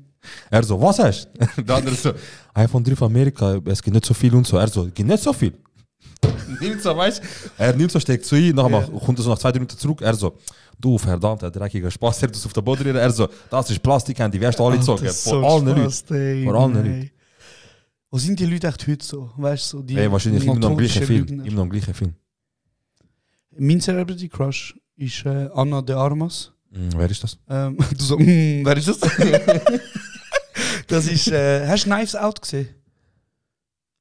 Er so, was hast du? Der andere so, iPhone 3 von Amerika, es gibt nicht so viel und so. Er so, gibt nicht so viel. Nimmt so, weißt du? Er nimmt so, steckt zu ihm, nachher kommt er so nach 2 Minuten zurück. Er so, du verdammter dreckiger Spaß, er hat das auf der Boden rühren. Er so, das ist Plastik, haben die wirst alle gezogen. Von allen Leuten. Von allen Leuten. Wo sind die Leute echt heute so? Weißt du, so die Ey, wahrscheinlich immer noch am gleichen notorischen Film. Lügner. Immer noch am gleichen Film. Mein Celebrity Crush ist Anna de Armas. Wer ist das? Du so, wer ist das? Das ist, hast du Knives Out gesehen?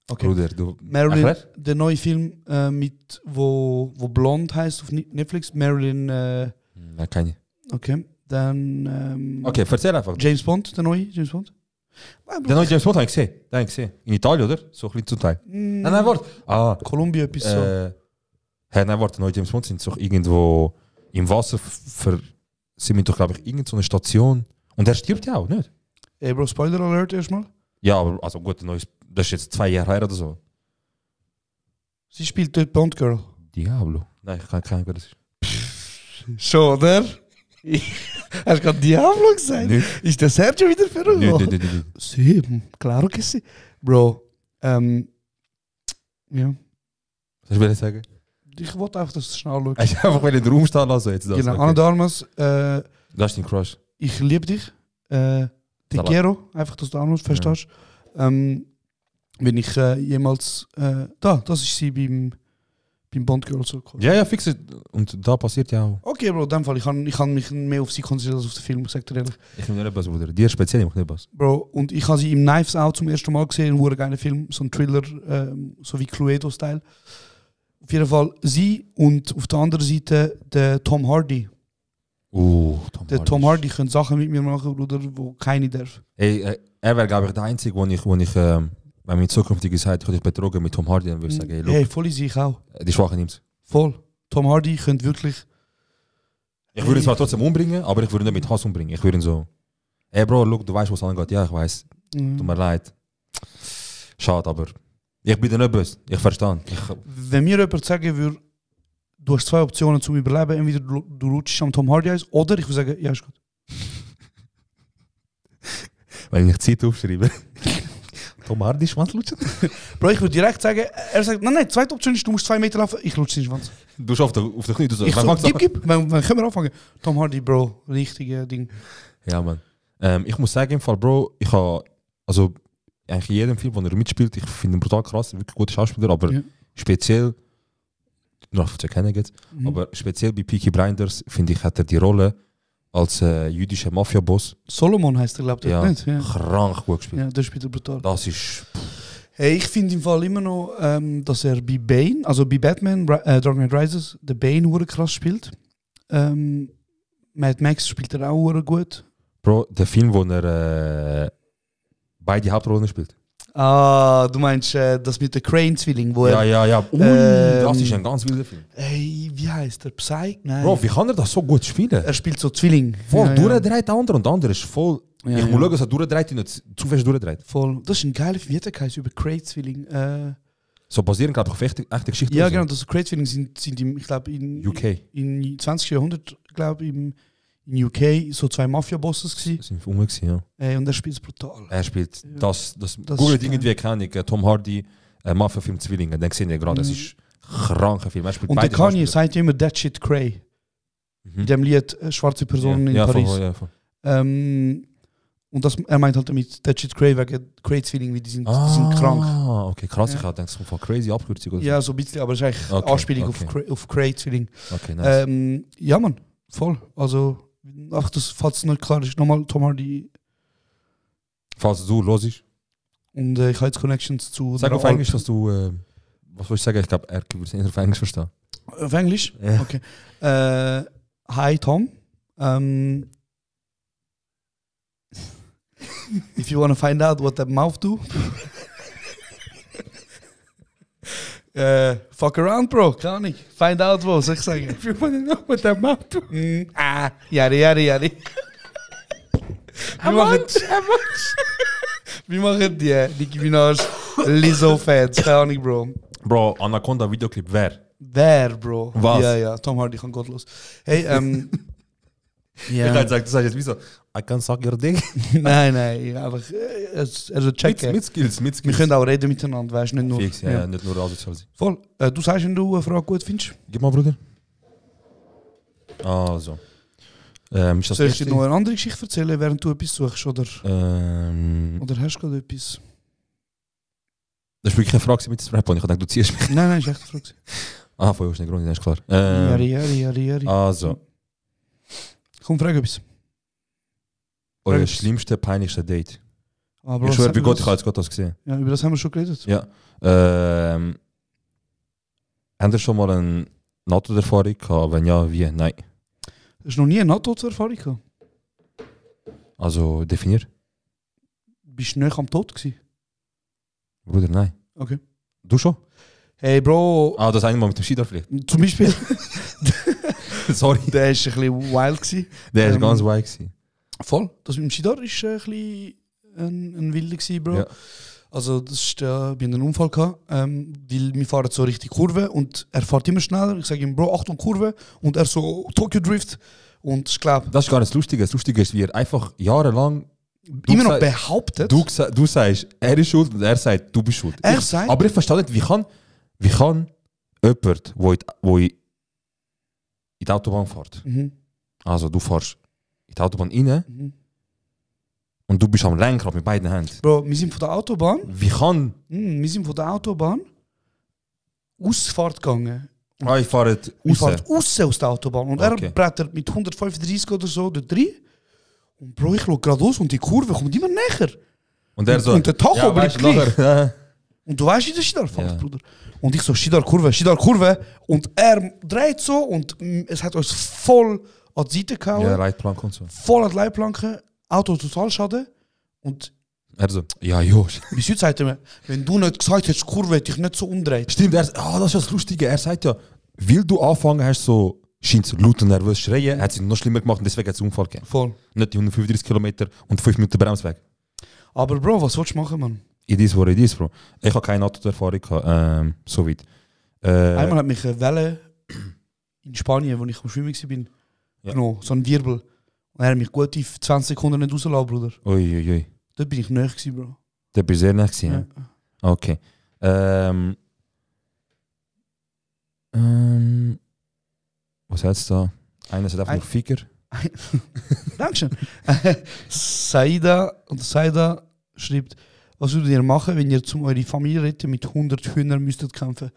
Okay. Bruder, du... Marilyn, Erklär? der neue Film mit, wo Blond heißt auf Netflix. Marilyn, Nein, keine. okay. Dann Okay, erzähl einfach. James Bond, der neue James Bond. Der neue James Bond habe ich gesehen. Den habe ich gesehen. In Italien, oder? So ein bisschen zum Teil. Nein, warte. Kolumbien etwas so. Nein, warte. Der neue James Bond sind doch irgendwo im Wasser sind wir doch, glaube ich, irgend so eine Station. Und der stirbt ja auch, nicht? Ey, Bro, Spoiler Alert erstmal. Ja, aber also gut, der neue, das ist jetzt 2 Jahre her oder so. Sie spielt dort Bond Girl. Diablo. Nein, ich kann keine Ahnung, wer das ist. Schon, oder? Hast du gerade Diablo gesagt? Nicht. Ist der Sergio wieder für Nicht. Sí, claro que sí. Bro, ja. Was will ich sagen? Ich wollte einfach, dass du schnell schaust. Ich einfach in den Raum stehen lassen jetzt. Das. Genau, Okay. Anna Darmas, Das ist dein Crush. ich liebe dich. Te Salat. quiero, einfach, dass du auch noch verstehst. Wenn ich jemals... das ist sie beim Bond Girl so gekommen. Ja, fix. Und da passiert ja auch. Okay, Bro, in dem Fall, ich kann mich mehr auf sie konzentrieren als auf den Film, sag dir ehrlich. Ich nehme nicht was, Bruder. Dir speziell, ich nicht was. Bro, und ich habe sie im Knives Out zum ersten Mal gesehen, ein geiler Film, so ein Thriller, so wie Cluedo-Style. Auf jeden Fall sie und auf der anderen Seite der Tom Hardy. Tom Hardy könnte Sachen mit mir machen, Bruder, wo keine darf. Ey, er wäre, glaube ich, der Einzige, wo ich wenn mir zukünftig gesagt hätte, ich betrogen mit Tom Hardy, dann würde ich sagen, hey, look, Hey, voll easy, ich auch. die Schwachen nimmt's. Voll. Tom Hardy könnte wirklich... Ich würde ihn zwar trotzdem umbringen, aber ich würde ihn nicht mit Hass umbringen. Ich würde ihn so, hey Bro, look, du weißt, was angeht. Ja, ich weiß. Tut mir leid. Schade, aber ich bin dir nicht böse. Ich verstehe. Wenn mir jemand sagen würde, du hast 2 Optionen zum Überleben, entweder du rutschst am Tom Hardy aus, oder ich würde sagen, ja, ist gut. Wenn ich Zeit aufschreibe. Tom Hardy, Schwanz lutschen? Bro, ich würde direkt sagen, er sagt, nein, 2. Option ist, du musst 2 Meter laufen, ich lutsche den Schwanz. Du schaffst auf der Knie. Du so, Ich so, wann gib. Wann können wir anfangen? Tom Hardy, Bro, richtige Ding. Ja, Mann. Ich muss sagen, im Fall, Bro, ich habe, also eigentlich in jedem Film, wo er mitspielt, ich finde ihn brutal krass, wirklich guter Schauspieler, aber Ja. speziell, noch zu erkennen jetzt, aber speziell bei Peaky Blinders, finde ich, hat er die Rolle als jüdischer Mafia-Boss Solomon heißt er, glaubt er nicht? Ja. krank gut gespielt. Ja, der spielt er brutal. Das ist... Hey, ich finde im Fall immer noch, dass er bei Bane, also bei Batman, Dark Knight Rises, der Bane hure krass spielt. Mad Max spielt er auch hure gut. Bro, der Film, wo er beide Hauptrollen spielt. Ah, du meinst das mit der Crane-Zwilling, wo er... Ja. Das ist ein ganz wilder Film. Ey, wie heißt der? Psych? Nein. Bro, wie kann er das so gut spielen? Er spielt so Zwilling. Voll Ja, durchdreht der andere und der andere ist voll... Ja, ich ja. muss schauen, dass er durchdreht und nicht zu fest durchdreht. Voll. Das ist ein geiler Film. Wie hat der geheißen? Über Crane-Zwilling. So basieren, glaube ich, auf echte Geschichten. Ja, oder so. genau. Das Crane-Zwilling sind im, ich glaube, in UK. In 20. Jahrhundert, glaube ich, in UK so 2 Mafia-Bosses gewesen. Das sind Filme gewesen, ja. Und er spielt es brutal. Er spielt das Das googelt ist irgendwie, keine Ahnung, Tom Hardy, Mafia-Film Zwillinge, den sehen wir gerade, das ist ein kranker Film. Er spielt Und der beide Kanye Schauspieler. sagt ja immer That Shit Cray. In dem Lied Schwarze Personen in ja, Paris. Voll, ja, voll. Und das, er meint halt damit That Shit Cray wegen Cray-Zwilling, wie die sind krank. Ah, okay, krass, Ja. ich habe gedacht, von crazy Abkürzung oder so. Ja, so ein bisschen, aber es ist eigentlich Okay, Anspielung okay. auf Cray-Zwilling. Okay, nice. Ja, Mann, voll. Also, einfach das, falls es nicht klar ist, nochmal Tom Hardy. Falls du los ist, Und ich habe jetzt Connections zu. sag der auf Englisch, dass du, was soll ich sagen, ich glaube, er würde es nicht auf Englisch verstehen. Auf Englisch? Ja. Okay. Hi, Tom. If you want to find out what that mouth do, fuck around, bro. Kann ich. Find out, wo, soll ich sagen? If you want to know what that mouth do. Yari. Wir machen die Nicki Minaj Lizzo-Fans. Keine Ahnung, Bro. Bro, Anaconda Videoclip, wer? Wer, Bro? Was? Ja, Tom Hardy kann gottlos. Hey, Ich habe gesagt, du sagst jetzt wie so, I can suck your dick. nein, einfach, also checken. Mit Skills. Wir können auch reden miteinander, weißt du, nicht nur. Fix, ja, nicht nur asozial sein. Voll. Du sagst, wenn du eine Frage gut findest. Gib mal, Bruder. Also. Ist das Soll ich dir erste? noch eine andere Geschichte erzählen, während du etwas suchst? Oder hast du gerade etwas? Das ist wirklich eine Frage mit dem Rap, und ich dachte, du ziehst mich. Nein, ist echt eine Frage. Von euch, Grund, das ist klar. Jari. Also, Komm, frag etwas. euer Frag. schlimmste, peinlichste Date. Aber Ich schwöre, bei Gott, ich habe jetzt gerade das gesehen. Ja, über das haben wir schon geredet. Ja. Habt ihr schon mal eine NATO-Erfahrung gehabt? Wenn ja, wie? Nein. Hast du noch nie eine NATO-Erfahrung gehabt? Also, definier. Bist du nicht am Tod gewesen? Bruder, nein. Okay. Du schon? Hey Bro, Ah, das eine Mal mit dem Skidorf vielleicht. zum Beispiel, Sorry. der war ein bisschen wild gewesen. Der war ganz wild gewesen. Voll. Das mit dem Skidor war ein bisschen ein Wilder gewesen, Bro. Ja. Also das ist wir haben einen Unfall gehabt, weil wir fahren so richtig Kurve und er fährt immer schneller. Ich sage ihm, Bro, Achtung Kurve und er so Tokyo Drift und ich glaube Das ist gar nicht das Lustige. Das Lustige ist, wie er einfach jahrelang immer noch gesagt- behauptet. du sagst, er ist schuld und er sagt, du bist schuld. Er sagt- aber ich verstehe nicht, wie kann jemand, der in die Autobahn fährt, Mhm. also du fährst in die Autobahn rein Mhm. und du bist am Lenkrad mit beiden Händen. Bro, wir sind von der Autobahn. Wie kann... Wir sind von der Autobahn Ausfahrt gegangen. ich fahre Wir raus. fahren raus aus der Autobahn und Okay. er brettert mit 135 oder so dort rein. Und Bro, ich schaue geradeaus und die Kurve kommt immer näher. Und er so... Und der Tacho bleibt gleich. nachher, Und du weißt, wie der Schidar fährt, Ja. Bruder. Und ich so, Schidar Kurve. Und er dreht so und es hat uns voll an die Seite gehauen. ja, Leitplank und so. Voll an die Leitplanke. Auto total Schaden. Und Er so, ja, Josh. bis heute sagt er mir, wenn du nicht gesagt hättest, Kurve hätte ich nicht so umdreht. Stimmt, das ist das Lustige. Er sagt ja, weil du anfangen hast, so scheint laut und nervös schreien, hat es ihn noch schlimmer gemacht und deswegen hat es einen Unfall gegeben. Voll. Nicht die 135 Kilometer und 5 Minuten Bremsweg. Aber Bro, was willst du machen, Mann? It is, Bro. Ich habe keine Autoerfahrung gehabt, so weit. Einmal hat mich eine Welle in Spanien, wo ich am Schwimmen war, Ja. genommen, so ein Wirbel. Und er hat mich gut in 20 Sekunden nicht rausgelassen, Bruder. Ui. Dort bin ich näher gewesen, Bro. Der bist sehr nah gewesen, Ja. ja. Okay. Was heißt da? Einer sagt einfach Ein- nur Ficker. Dankeschön. Saida schreibt, was würdet ihr machen, wenn ihr zum eure Familie retten mit 100 Hühnern müsstet kämpfen?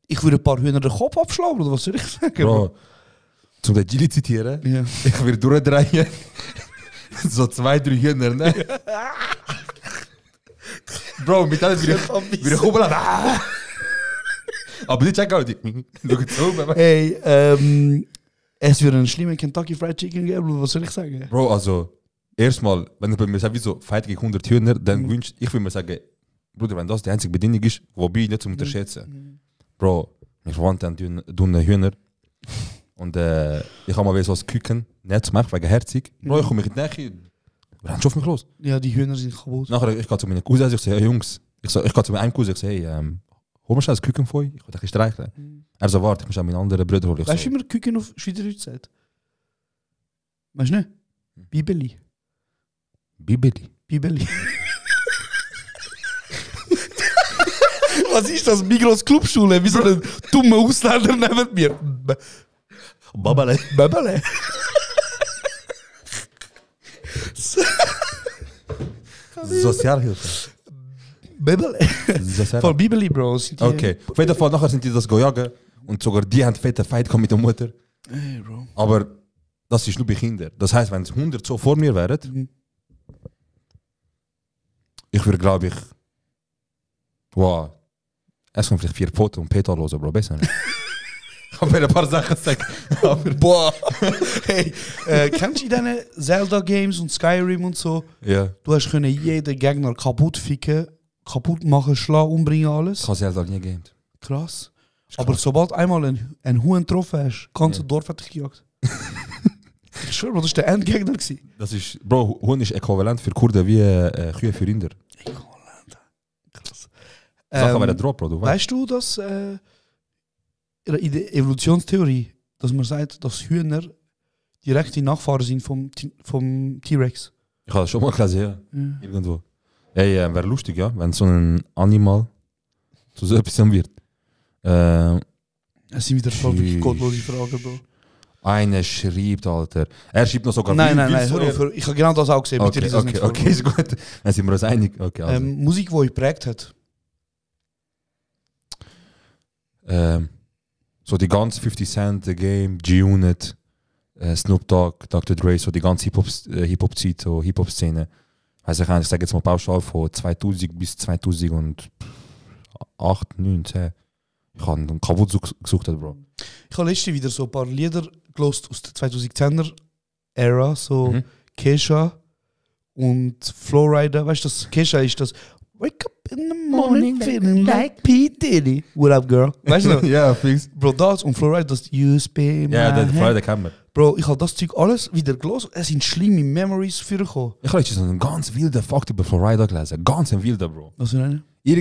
Ich würde ein paar Hühner den Kopf abschlagen, oder was soll ich sagen? Bro, zum den Gilly zitieren, Ja. ich will durchdrehen. So 2-3 Hühner, ne? Bro, mit denen will ich oben lassen. Aber die checken auch nicht. Schau jetzt oben. Hey, es würde einen schlimmen Kentucky Fried Chicken geben, oder was soll ich sagen? Bro, also, erstmal, wenn du bei mir sagst, wie so, Fight gegen 100 Hühner, dann wünsch ich will mir sagen, Bruder, wenn das die einzige Bedingung ist, wobei nicht zu unterschätzen. Bro, wir verwandt an dünne Hühner. Und ich habe mal so ein Küken, nicht zum Beispiel wegen Herzig. Bro, ich komme in die Nähe, rennt schon auf mich los. Ja, die Hühner sind kaputt. Nachher, ich gehe zu meinen Cousins, ich sage, hey Jungs, ich gehe zu meinem Cousin, ich sage, hey, hol mir schnell das Küken von euch, ich will dich streicheln. Er so, warte, ich muss an meinen anderen Bruder holen. Ich Weißt du, so, wie man Küken auf Schweizerdeutsch sagt? Weißt du nicht? Bibeli. Bibeli. Bibeli. Was ist das? Migros Clubschule? Wie so ein dummer Ausländer neben mir. Babale. Bebele. Sozialhilfe. Bebele. Sozialhilfe. Voll Bibeli, Bro. Sind die- Okay, auf jeden Fall, nachher sind die das jagen und sogar die haben fette Fight gehabt mit der Mutter. Hey, Bro. Aber das ist nur bei Kindern. Das heißt, wenn es 100 so vor mir wären, ich würde, glaube ich, wow, es kommt vielleicht 4 Pfoten und Peter los, Bro, besser nicht. Ich habe mir ein paar Sachen gesagt. Aber Boah. Hey, kennst du deine Zelda-Games und Skyrim und so? ja, Du hast können jeden Gegner kaputt ficken, kaputt machen, schlagen, umbringen, alles. ich habe Zelda nie gegamed. Krass. Aber sobald einmal einen Huhn getroffen hast, ganze Dorf hat dich gejagt. Ich schwöre, Bro, das war der Endgegner. Das ist, Bro, Huhn ist äquivalent für Kurden wie Kühe für Rinder. Krass. Sachen wäre Drop, Bro, du weißt. Weißt du, dass in der Evolutionstheorie, dass man sagt, dass Hühner direkte Nachfahren sind vom T-Rex? Ich habe das schon mal gelesen, ja. Irgendwo. Hey, wäre lustig, ja, wenn so ein Animal zu so etwas wird. Es sind wieder voll wirklich Tschüss. gottlose Fragen, Bro. Einer schreibt, Alter. Er schreibt noch sogar Nein, wie hör auf, hör- ich habe genau das auch gesehen. Bitte lies das nicht vor. Okay, ist gut. Dann sind wir uns einig. Okay, also. Musik, die euch geprägt hat. So die ganze 50 Cent, The Game, G-Unit, Snoop Dogg, Dr. Dre, so die ganze Hip-Hop-Zeit, so Hip-Hop-Szene. Heißt ich sage jetzt mal pauschal von 2000 bis 2008, 9, 10. Ich habe einen Kabutt gesucht, Bro. Ich habe letztens wieder so ein paar Lieder gelost aus der 2010er Ära, so Kesha und Flowrider. Weißt du, Kesha ist das Wake up in the morning feeling like P. Diddy. What up, girl? Weißt du noch? Ja, fix. Bro, das und Flowrider, das You Spin. Ja, der Flowrider kennt man. Bro, ich habe das Zeug alles wieder gelost. Es sind schlimme Memories für dich gekommen. Ich habe jetzt so einen ganz wilden Fakt über Flowrider gelesen. Ganz ein wilder, Bro. Was für eine? Ich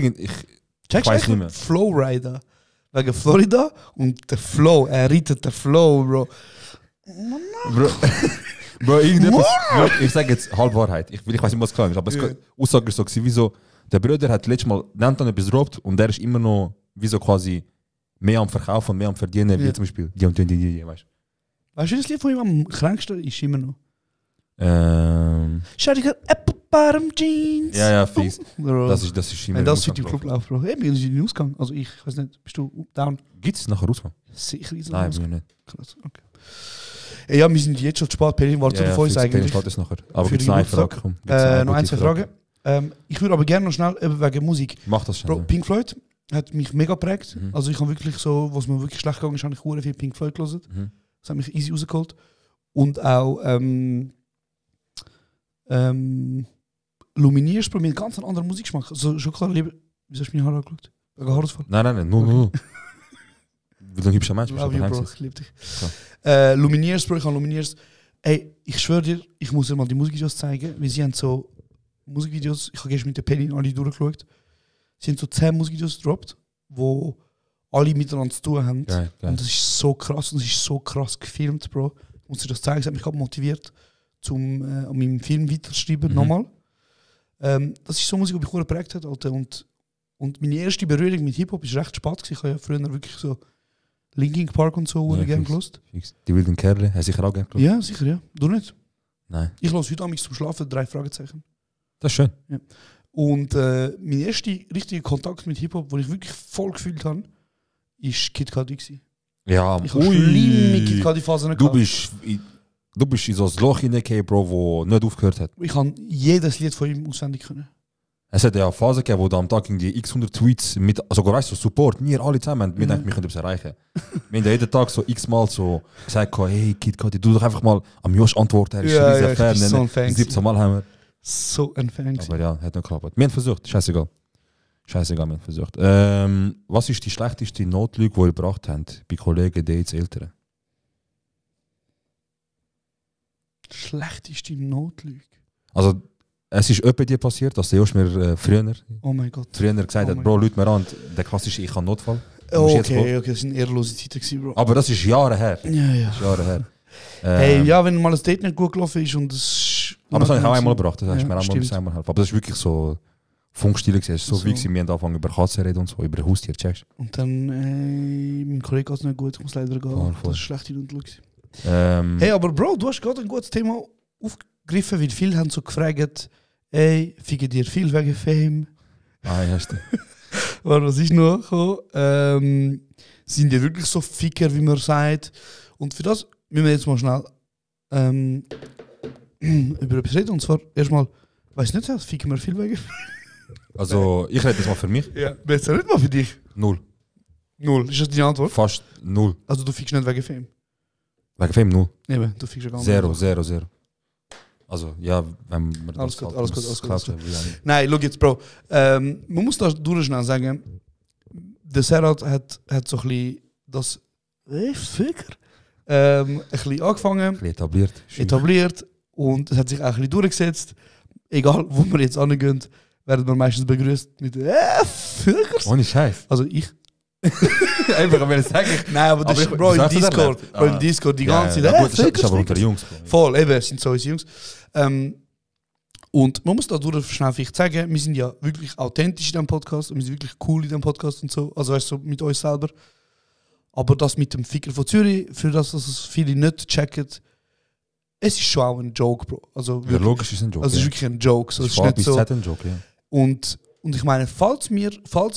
weiß nicht mehr. Flowrider. Wegen Florida und der Flow. Er reitet den Flow, Bro. Bro, irgendetwas. Ich sage jetzt halb Wahrheit. Ich weiß nicht, was klar ist, aber die Aussage ist so, wie so, der Bruder hat letztes Mal dann etwas gedroppt und der ist immer noch wie so quasi mehr am Verkaufen und mehr am Verdienen, wie zum Beispiel die und die, weißt du? Weißt du, das Lied von ihm am kränksten ist immer noch? Shawty got apple bottom jeans. Ja, fix. Bro. Das ist immer. Wenn das heute im Club läuft, Bro. Eben, das ist in den Ausgang. Also ich weiß nicht, bist du down? Gibt es nachher Ausgang? Sicher ist es Nein, bin ich nicht. Krass, okay. Ja, wir sind jetzt schon zu spät. Pelin war zu der Voice eigentlich. Pelin ist nachher. Aber Für gibt es die noch eine Geburtstag. Frage? Noch ein, zwei Fragen. Ich würde aber gerne noch schnell wegen Musik. Mach das schnell. Bro, Pink Floyd hat mich mega geprägt. Also ich habe wirklich so, was mir wirklich schlecht gegangen ist, habe ich sehr viel Pink Floyd gelesen. Das hat mich easy rausgeholt. Und auch Lumineers, Bro, mit ganz anderen Musikgeschmack. Also schon klar, lieber, wieso hast du meine Haare angeschaut? Wegen Haarausfall? Nein, nur. Wie lange gibst du Mensch? Love you, Bro, ich liebe dich. Lumineers, Bro, ich habe Lumineers. Ey, ich schwöre dir, ich muss dir mal die Musikvideos zeigen, weil sie haben so Musikvideos, ich habe gestern mit der Penny alle durchgeschaut, sie haben so 10 Musikvideos gedroppt, wo alle miteinander zu tun haben. Geil. Und das ist so krass und das ist so krass gefilmt, Bro. Ich muss dir das zeigen, es hat mich gerade motiviert, an meinem Film weiterzuschreiben, nochmal. Das ist so Musik, die mich sehr geprägt hat, Alter. Und meine erste Berührung mit Hip-Hop ist recht spät gewesen. Ich habe ja früher wirklich so Linkin Park und so gerne gelost. Die wilden Kerle, hast du sicher auch gerne gelost? Ja, sicher, ja. Du nicht? Nein. Ich lasse heute zum Schlafen 3 Fragezeichen. Das ist schön. Ja. Und mein erster richtiger Kontakt mit Hip-Hop, den ich wirklich voll gefühlt habe, ist Kid Cudi gewesen. Ja, ich habe schlimme Kid Cudi Phasen gehabt. Du bist in so ein Loch hineingefallen, Bro, das nicht aufgehört hat. Ich kann jedes Lied von ihm auswendig können. Es hat ja eine Phase gegeben, wo du am Tag die x 100 Tweets mit, also weißt du, Support, wir alle zusammen, wir denken, wir können etwas erreichen. Wir haben jeden Tag so x-mal so gesagt, hey Kid Cudi, du doch einfach mal am Josh antworten, er ist ein riesiger Fan. Ich bin so ein Fan. 17 Mal haben wir. So ein Fan. Aber ja, hat nicht geklappt. Wir haben versucht, scheißegal. Wir haben versucht. Was ist die schlechteste Notlüge, die ihr gebracht habt bei Kollegen, Dates, Eltern? Schlechteste Notlüge? Also, es ist öppe dir passiert, dass der Josh mir früher gesagt hat, Bro, Leute mir an, der klassische Ich habe Notfall. Okay, das sind ehrlose Zeiten, Bro. Aber das ist Jahre her. Ja. Das ist Jahre her. Hey, ja, wenn mal ein Date nicht gut gelaufen ist und es... Aber das habe ich auch einmal gebracht, das hast ja, mir auch mal einmal helfen. Aber das ist wirklich so Funkstil gewesen. Es ist so wie wir haben angefangen über Katzen reden und so, über Haustier, checkst. Und dann, mein Kollege hat es nicht gut, ich muss leider gehen. Voll. Das ist schlecht in und hey, aber Bro, du hast gerade ein gutes Thema aufgegriffen, weil viele haben so gefragt, ey, ficken dir viel wegen Fame? Ah, ja, stimmt. Was ist noch gekommen? Sind die wirklich so Ficker, wie man sagt? Und für das müssen wir jetzt mal schnell über etwas reden. Und zwar erstmal, weiß nicht, ficken wir viel wegen? Also, ich rede jetzt mal für mich. Ja, besser nicht mal für dich. 0. Ist das deine Antwort? Fast 0. Also du fickst nicht wegen Fame? Wegen Fame 0. Eben, du fickst ja gar nicht. 0. Also, ja, wenn man alles das gut. Nein, schau jetzt, Bro. Man muss da durchschnell sagen, der Serhat hat so ein bisschen das Ficker ein bisschen angefangen. Ein bisschen etabliert und es hat sich auch ein bisschen durchgesetzt. Egal, wo wir jetzt angehen, werden wir meistens begrüßt mit Fickers. Ohne Scheiß. Also ich. Einfach, wenn ich sage. Nein, aber das ist, Bro, im Discord. Bro, im Discord die ganze Zeit. Gut, das ist aber unter Jungs. Voll, eben, es sind so unsere Jungs. Und man muss da schnell vielleicht sagen, wir sind ja wirklich authentisch in diesem Podcast und wir sind wirklich cool in diesem Podcast und so. Also weißt du, so mit uns selber. Aber das mit dem Ficker von Zürich, für das, dass es viele nicht checken, es ist schon auch ein Joke, Bro. Also ja, logisch ist ein Joke. Also es ist wirklich ein Joke. So, es ist nicht so. Ein Joke, ja. Und ich meine, falls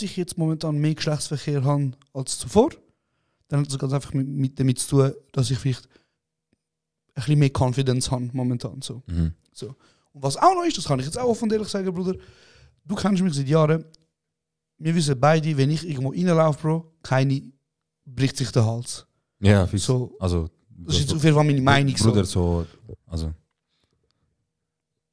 ich jetzt momentan mehr Geschlechtsverkehr habe als zuvor, dann hat das ganz einfach damit zu tun, dass ich vielleicht ein bisschen mehr Confidence habe momentan. So. So. Und was auch noch ist, das kann ich jetzt auch offen und ehrlich sagen, Bruder, du kennst mich seit Jahren, wir wissen beide, wenn ich irgendwo reinlaufe, Bro, keine bricht sich der Hals. Ja, So, also... das ist jetzt auf jeden Fall meine Meinung. Bruder, So. also...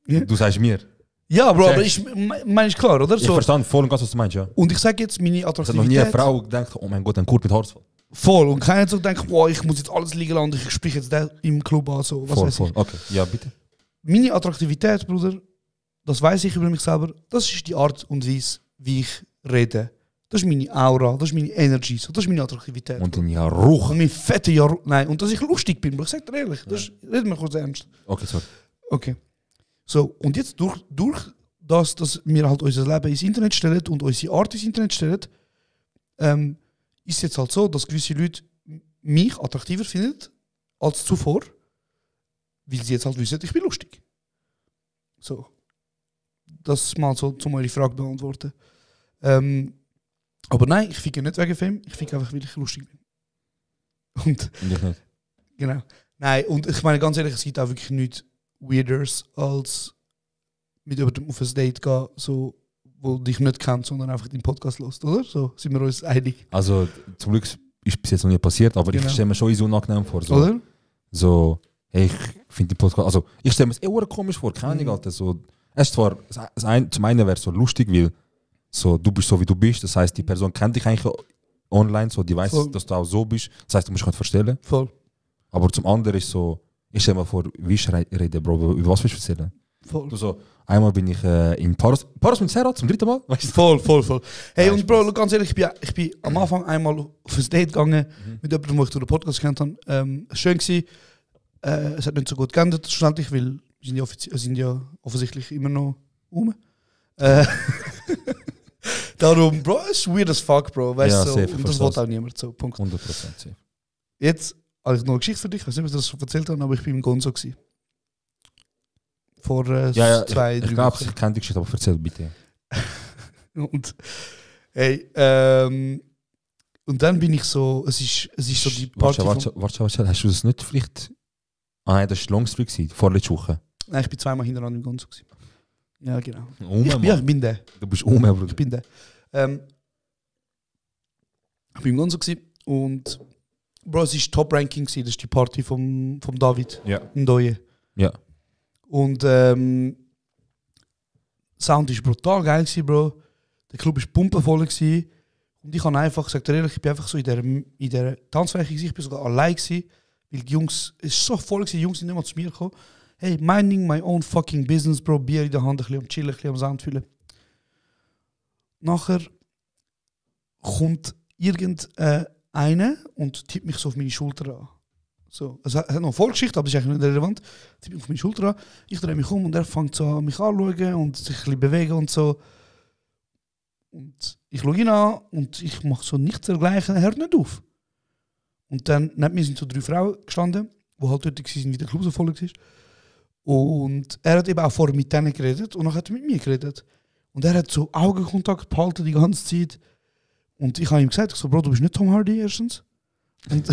Ja. Du sagst mir. Ja, Bro, Sag. aber ich meine ich klar, oder? Ich So. verstand voll und ganz, was du meinst, ja. Und ich sage jetzt, meine Es hat Attraktivität... noch nie eine Frau gedacht, oh mein Gott, ein Kurt mit Haarausfall. Voll. Und keiner hat so gedacht, boah, ich muss jetzt alles liegen lassen und ich spreche jetzt den im Club an. So, was Voll, weiß voll. ich. Okay, ja, bitte. Meine Attraktivität, Bruder, das weiß ich über mich selber, das ist die Art und Weise, wie ich rede. Das ist meine Aura, das ist meine Energy, so, das ist meine Attraktivität. Und ein Jahr Und mein fette Jahr... Nein, und dass ich lustig bin, Bro, ich sag dir ehrlich, das reden wir kurz ernst. Okay, sorry. Okay. So, und jetzt durch das, dass wir halt unser Leben ins Internet stellen und unsere Art ins Internet stellen, ist jetzt halt so, dass gewisse Leute mich attraktiver finden als zuvor, weil sie jetzt halt wissen, ich bin lustig. So. Das mal so, um eure Frage beantworten. Aber nein, ich ficke nicht wegen Fame, ich ficke einfach, weil ich lustig bin. Und, Und ich nicht. genau. Nein, und ich meine ganz ehrlich, es gibt auch wirklich nichts Weirders als mit jemandem auf ein Date gehen, so, wo dich nicht kennt, sondern einfach den Podcast hört, oder? So sind wir uns einig. Also, zum Glück ist bis jetzt noch nie passiert, aber Genau. ich stelle mir schon so unangenehm vor. So, Oder? so hey, ich finde den Podcast, also ich stelle mir es eher komisch vor, keine Ahnung, Alter. So, es ist zwar, zum einen wäre es so lustig, weil so, du bist so wie du bist, das heißt, die Person kennt dich eigentlich online, so, die weiß, Voll. dass du auch so bist, das heißt, du musst dich nicht verstellen. Voll. Aber zum anderen ist so, ich stelle mir vor, wie ich rede, Bro, über was willst du erzählen? Voll. Du so, einmal bin ich in Paris mit Serra zum 3. Mal, weißt du? Voll. Hey, Nein, und Bro, ganz ehrlich, ich bin am Anfang einmal auf ein Date gegangen mit jemandem, den ich durch den Podcast kennt habe. Es war schön gewesen. Es hat nicht so gut geändert, schlussendlich, weil wir sind ja offensichtlich immer noch rum. Darum, Bro, es ist weird as fuck, Bro. Weißt Ja, du, so, safe, ich und das versteh's. will auch niemand so. Punkt. 100% safe. Jetzt habe ich noch eine Geschichte für dich. Ich weiß nicht, ob ich das schon erzählt habe, aber ich bin im Gonzo gewesen. Vor Ja, 2, 3 ich glaube, Wochen. ich kenne die Geschichte, aber erzähl bitte. Und hey, und dann bin ich so, es ist so die Party Warte, hast du das nicht vielleicht... Ah nein, das war Longstreet, vorletzte Woche. Nein, ich bin zweimal hintereinander im Gonzo gewesen. Ja, genau. Ich Ich bin der. Du bist Bruder. Ich bin der. Ich bin im Gonzo gewesen und Bro, es war Top-Ranking gewesen. Das ist die Party vom David Ja. Ndoye. Ja. Und Sound ist brutal geil gewesen, Bro. Der Club war pumpenvoll gewesen. Und ich habe einfach, sag dir ehrlich, ich bin einfach so in der Tanzfläche gewesen. Ich bin sogar allein gewesen, weil die Jungs, es ist so voll gewesen, die Jungs sind nicht mal zu mir gekommen. Hey, minding my own fucking business, Bro. Bier in der Hand, ein bisschen am chillen, ein bisschen am Sound fühlen. Nachher kommt irgendeiner und tippt mich so auf meine Schulter an. So, es hat noch eine Vorgeschichte, aber das ist eigentlich nicht relevant. Tippt mich auf meine Schulter an. Ich drehe mich um und er fängt so an mich anzuschauen und sich ein bisschen bewegen und so. Und ich schaue ihn an und ich mache so nichts dergleichen, er hört nicht auf. Und dann neben mir sind so 3 Frauen gestanden, die halt dort waren, wie der Club so voll war. Und er hat eben auch vorher mit denen geredet und dann hat er mit mir geredet. Und er hat so Augenkontakt behalten die ganze Zeit. Und ich habe ihm gesagt, ich so, Bro, du bist nicht Tom Hardy erstens. Und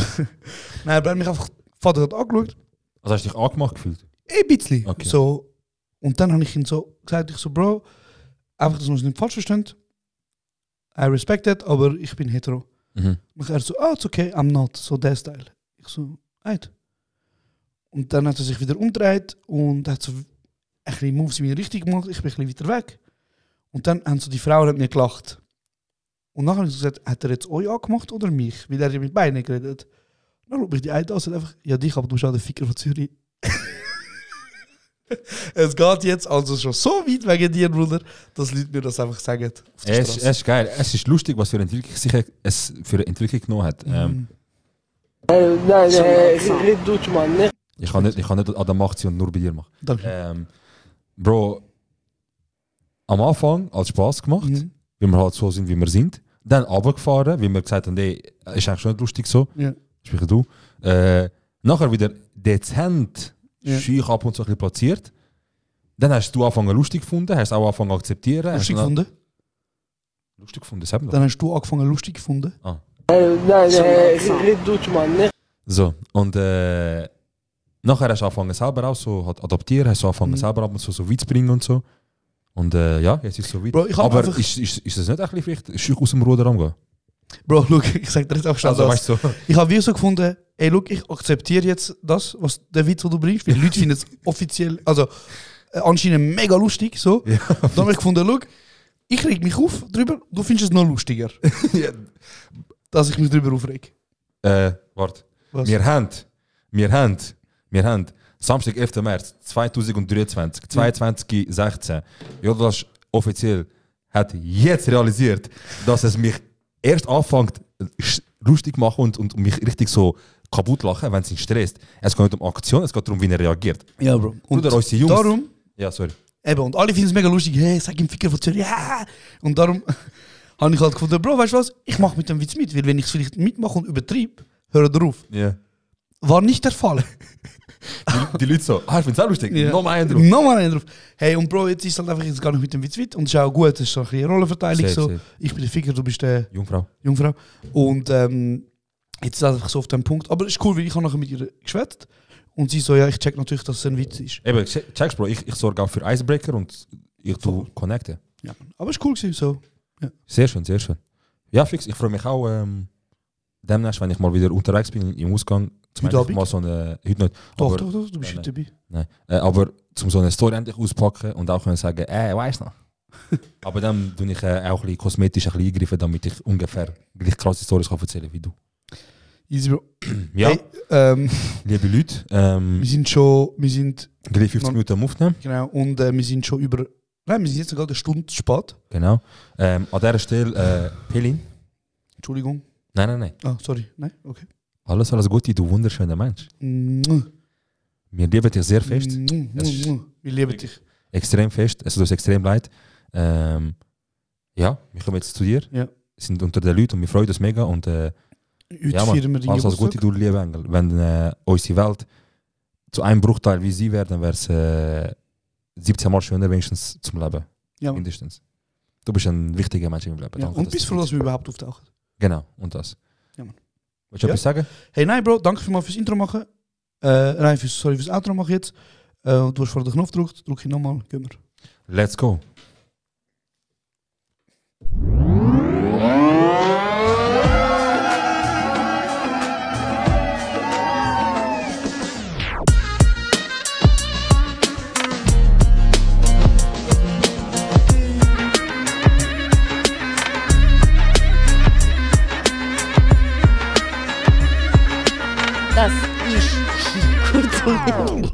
nein, er hat mich einfach, Vater hat angeschaut. Also hast du dich angemacht gefühlt? Ein bisschen. Okay. So. Und dann habe ich ihm so gesagt, ich so, Bro, einfach, dass wir uns nicht falsch verstehen. I respect it, aber ich bin hetero. Mhm. Und er so, it's okay, I'm not. So der Style. Ich so, right. Und dann hat er sich wieder umgedreht und hat so ein bisschen Moves in meine Richtung gemacht. Ich bin ein bisschen weiter weg. Und dann haben so die Frauen mit mir gelacht. Und nachher habe ich gesagt, hat er jetzt euch angemacht oder mich? Weil er ja mit beiden geredet. Dann schaut mich die eine an und sagt einfach, ja dich, aber du bist auch der Ficker von Zürich. Es geht jetzt also schon so weit wegen dir, Bruder, dass Leute mir das einfach sagen. Auf der Es Straße. ist geil. Es ist lustig, was für eine Entwicklung es für eine Entwicklung genommen hat. Nein, red Deutsch, Mann, ne? Ich kann nicht an der Macht sein und nur bei dir machen. Danke. Bro, am Anfang als Spaß gemacht, Mhm. wie wir halt so sind, wie wir sind. Dann runtergefahren, wie wir gesagt haben, ey, ist eigentlich schon nicht lustig so. Ja. Sprich du. Nachher wieder dezent Ja. schüch ab und zu ein bisschen platziert. Dann hast du angefangen lustig gefunden, hast auch angefangen zu akzeptieren. Lustig hast dann- gefunden? Lustig gefunden, das haben wir. Dann hast du angefangen lustig gefunden. Nein, red Deutsch, Mann, ne? So, und Nachher hast du angefangen selber auch so halt adaptieren, hast du angefangen selber ab und so weit zu bringen und so. Und ja, jetzt ist es so weit. Bro, ich hab aber einfach- ist es nicht ein bisschen vielleicht ein Stück aus dem Ruder angehen? Bro, look, ich sag dir jetzt auch schon Also das. weißt du so. Ich habe wie so gefunden, ey, look, ich akzeptiere jetzt das, was der Witz, den du bringst, weil die Leute finden es offiziell, also anscheinend mega lustig, so. Ja. Dann habe ich gefunden, look, ich reg mich auf drüber, du findest es noch lustiger, Ja. dass ich mich drüber aufreg. Warte. Was? Wir haben Samstag, 11. März 2023, 22:16. Jodas offiziell hat jetzt realisiert, dass es mich erst anfängt lustig machen und mich richtig so kaputt lachen, wenn es ihn stresst. Es geht nicht um Aktion, es geht darum, wie er reagiert. Ja, Bro. Und Bruder, unsere Jungs. darum, Ja, sorry. eben, und alle finden es mega lustig, hey, sag ihm Ficker von Zürich, ja. Und darum habe ich halt gefunden, Bro, weißt du was, ich mache mit dem Witz mit, weil wenn ich es vielleicht mitmache und übertreibe, höre drauf. Ja. War nicht der Fall. Die Leute so, ich finde es auch lustig. Ja. Noch mal einen drauf. Nochmal einen drauf. Hey, und Bro, jetzt ist halt einfach jetzt gar nicht mit dem Witz weit. Und es ist auch gut, es ist so ein bisschen Rollenverteilung. Safe, So. safe. Ich bin der Ficker, du bist der Jungfrau. Jungfrau. Und jetzt ist es einfach so auf dem Punkt. Aber es ist cool, weil ich habe nachher mit ihr geschwätzt. Und sie so, ja, ich check natürlich, dass es ein Witz ist. Eben, checkst, Bro, ich sorge auch für Icebreaker und ich tu connecten. Ja. Aber es war cool gewesen, so. Sehr schön, sehr schön. Ja, fix, ich freue mich auch demnächst, wenn ich mal wieder unterwegs bin im Ausgang. Zum Heute Beispiel mal so eine, heute nicht, Doch, aber, doch, du bist nein, heute dabei. nein, aber zum so eine Story endlich auspacken und auch können sagen, weißt du noch. Aber dann tue ich auch ein bisschen kosmetisch ein bisschen eingreifen, damit ich ungefähr gleich krasse Storys kann erzählen wie du. Easy, Bro. Ja, Hey, liebe Leute, wir sind, gleich 50 Minuten am Aufnehmen. genau, und wir sind schon über, nein, wir sind jetzt sogar eine Stunde zu spät. Genau. An dieser Stelle, Pelin. Entschuldigung. Nein. Ah, sorry. Nein, okay. Alles Gute, du wunderschöner Mensch. Wir lieben dich sehr fest. Wir lieben dich. Extrem fest. Es tut uns extrem leid. Ja, wir kommen jetzt zu dir. Ja. Sind unter den Leuten und wir freuen uns mega. Und Heute ja, feiern wir den alles Gute, Geburtstag. du liebe Engel. Wenn unsere Welt zu einem Bruchteil wie sie wäre, dann wäre es 17 Mal schöner wenigstens zum Leben. Ja, Mann. Mindestens. Du bist ein wichtiger Mensch im Leben. Ja. Danke, Und bist froh, dass wir überhaupt auftauchen. Genau, und das. Ja, Mann. Willst du Ja. etwas sagen? Hey, nein, Bro, danke vielmals fürs Intro machen. Nein, fürs Outro machen jetzt. Du hast vorher den Knopf gedrückt, drück ihn nochmal, gehen wir. Let's go. Das ist kurz und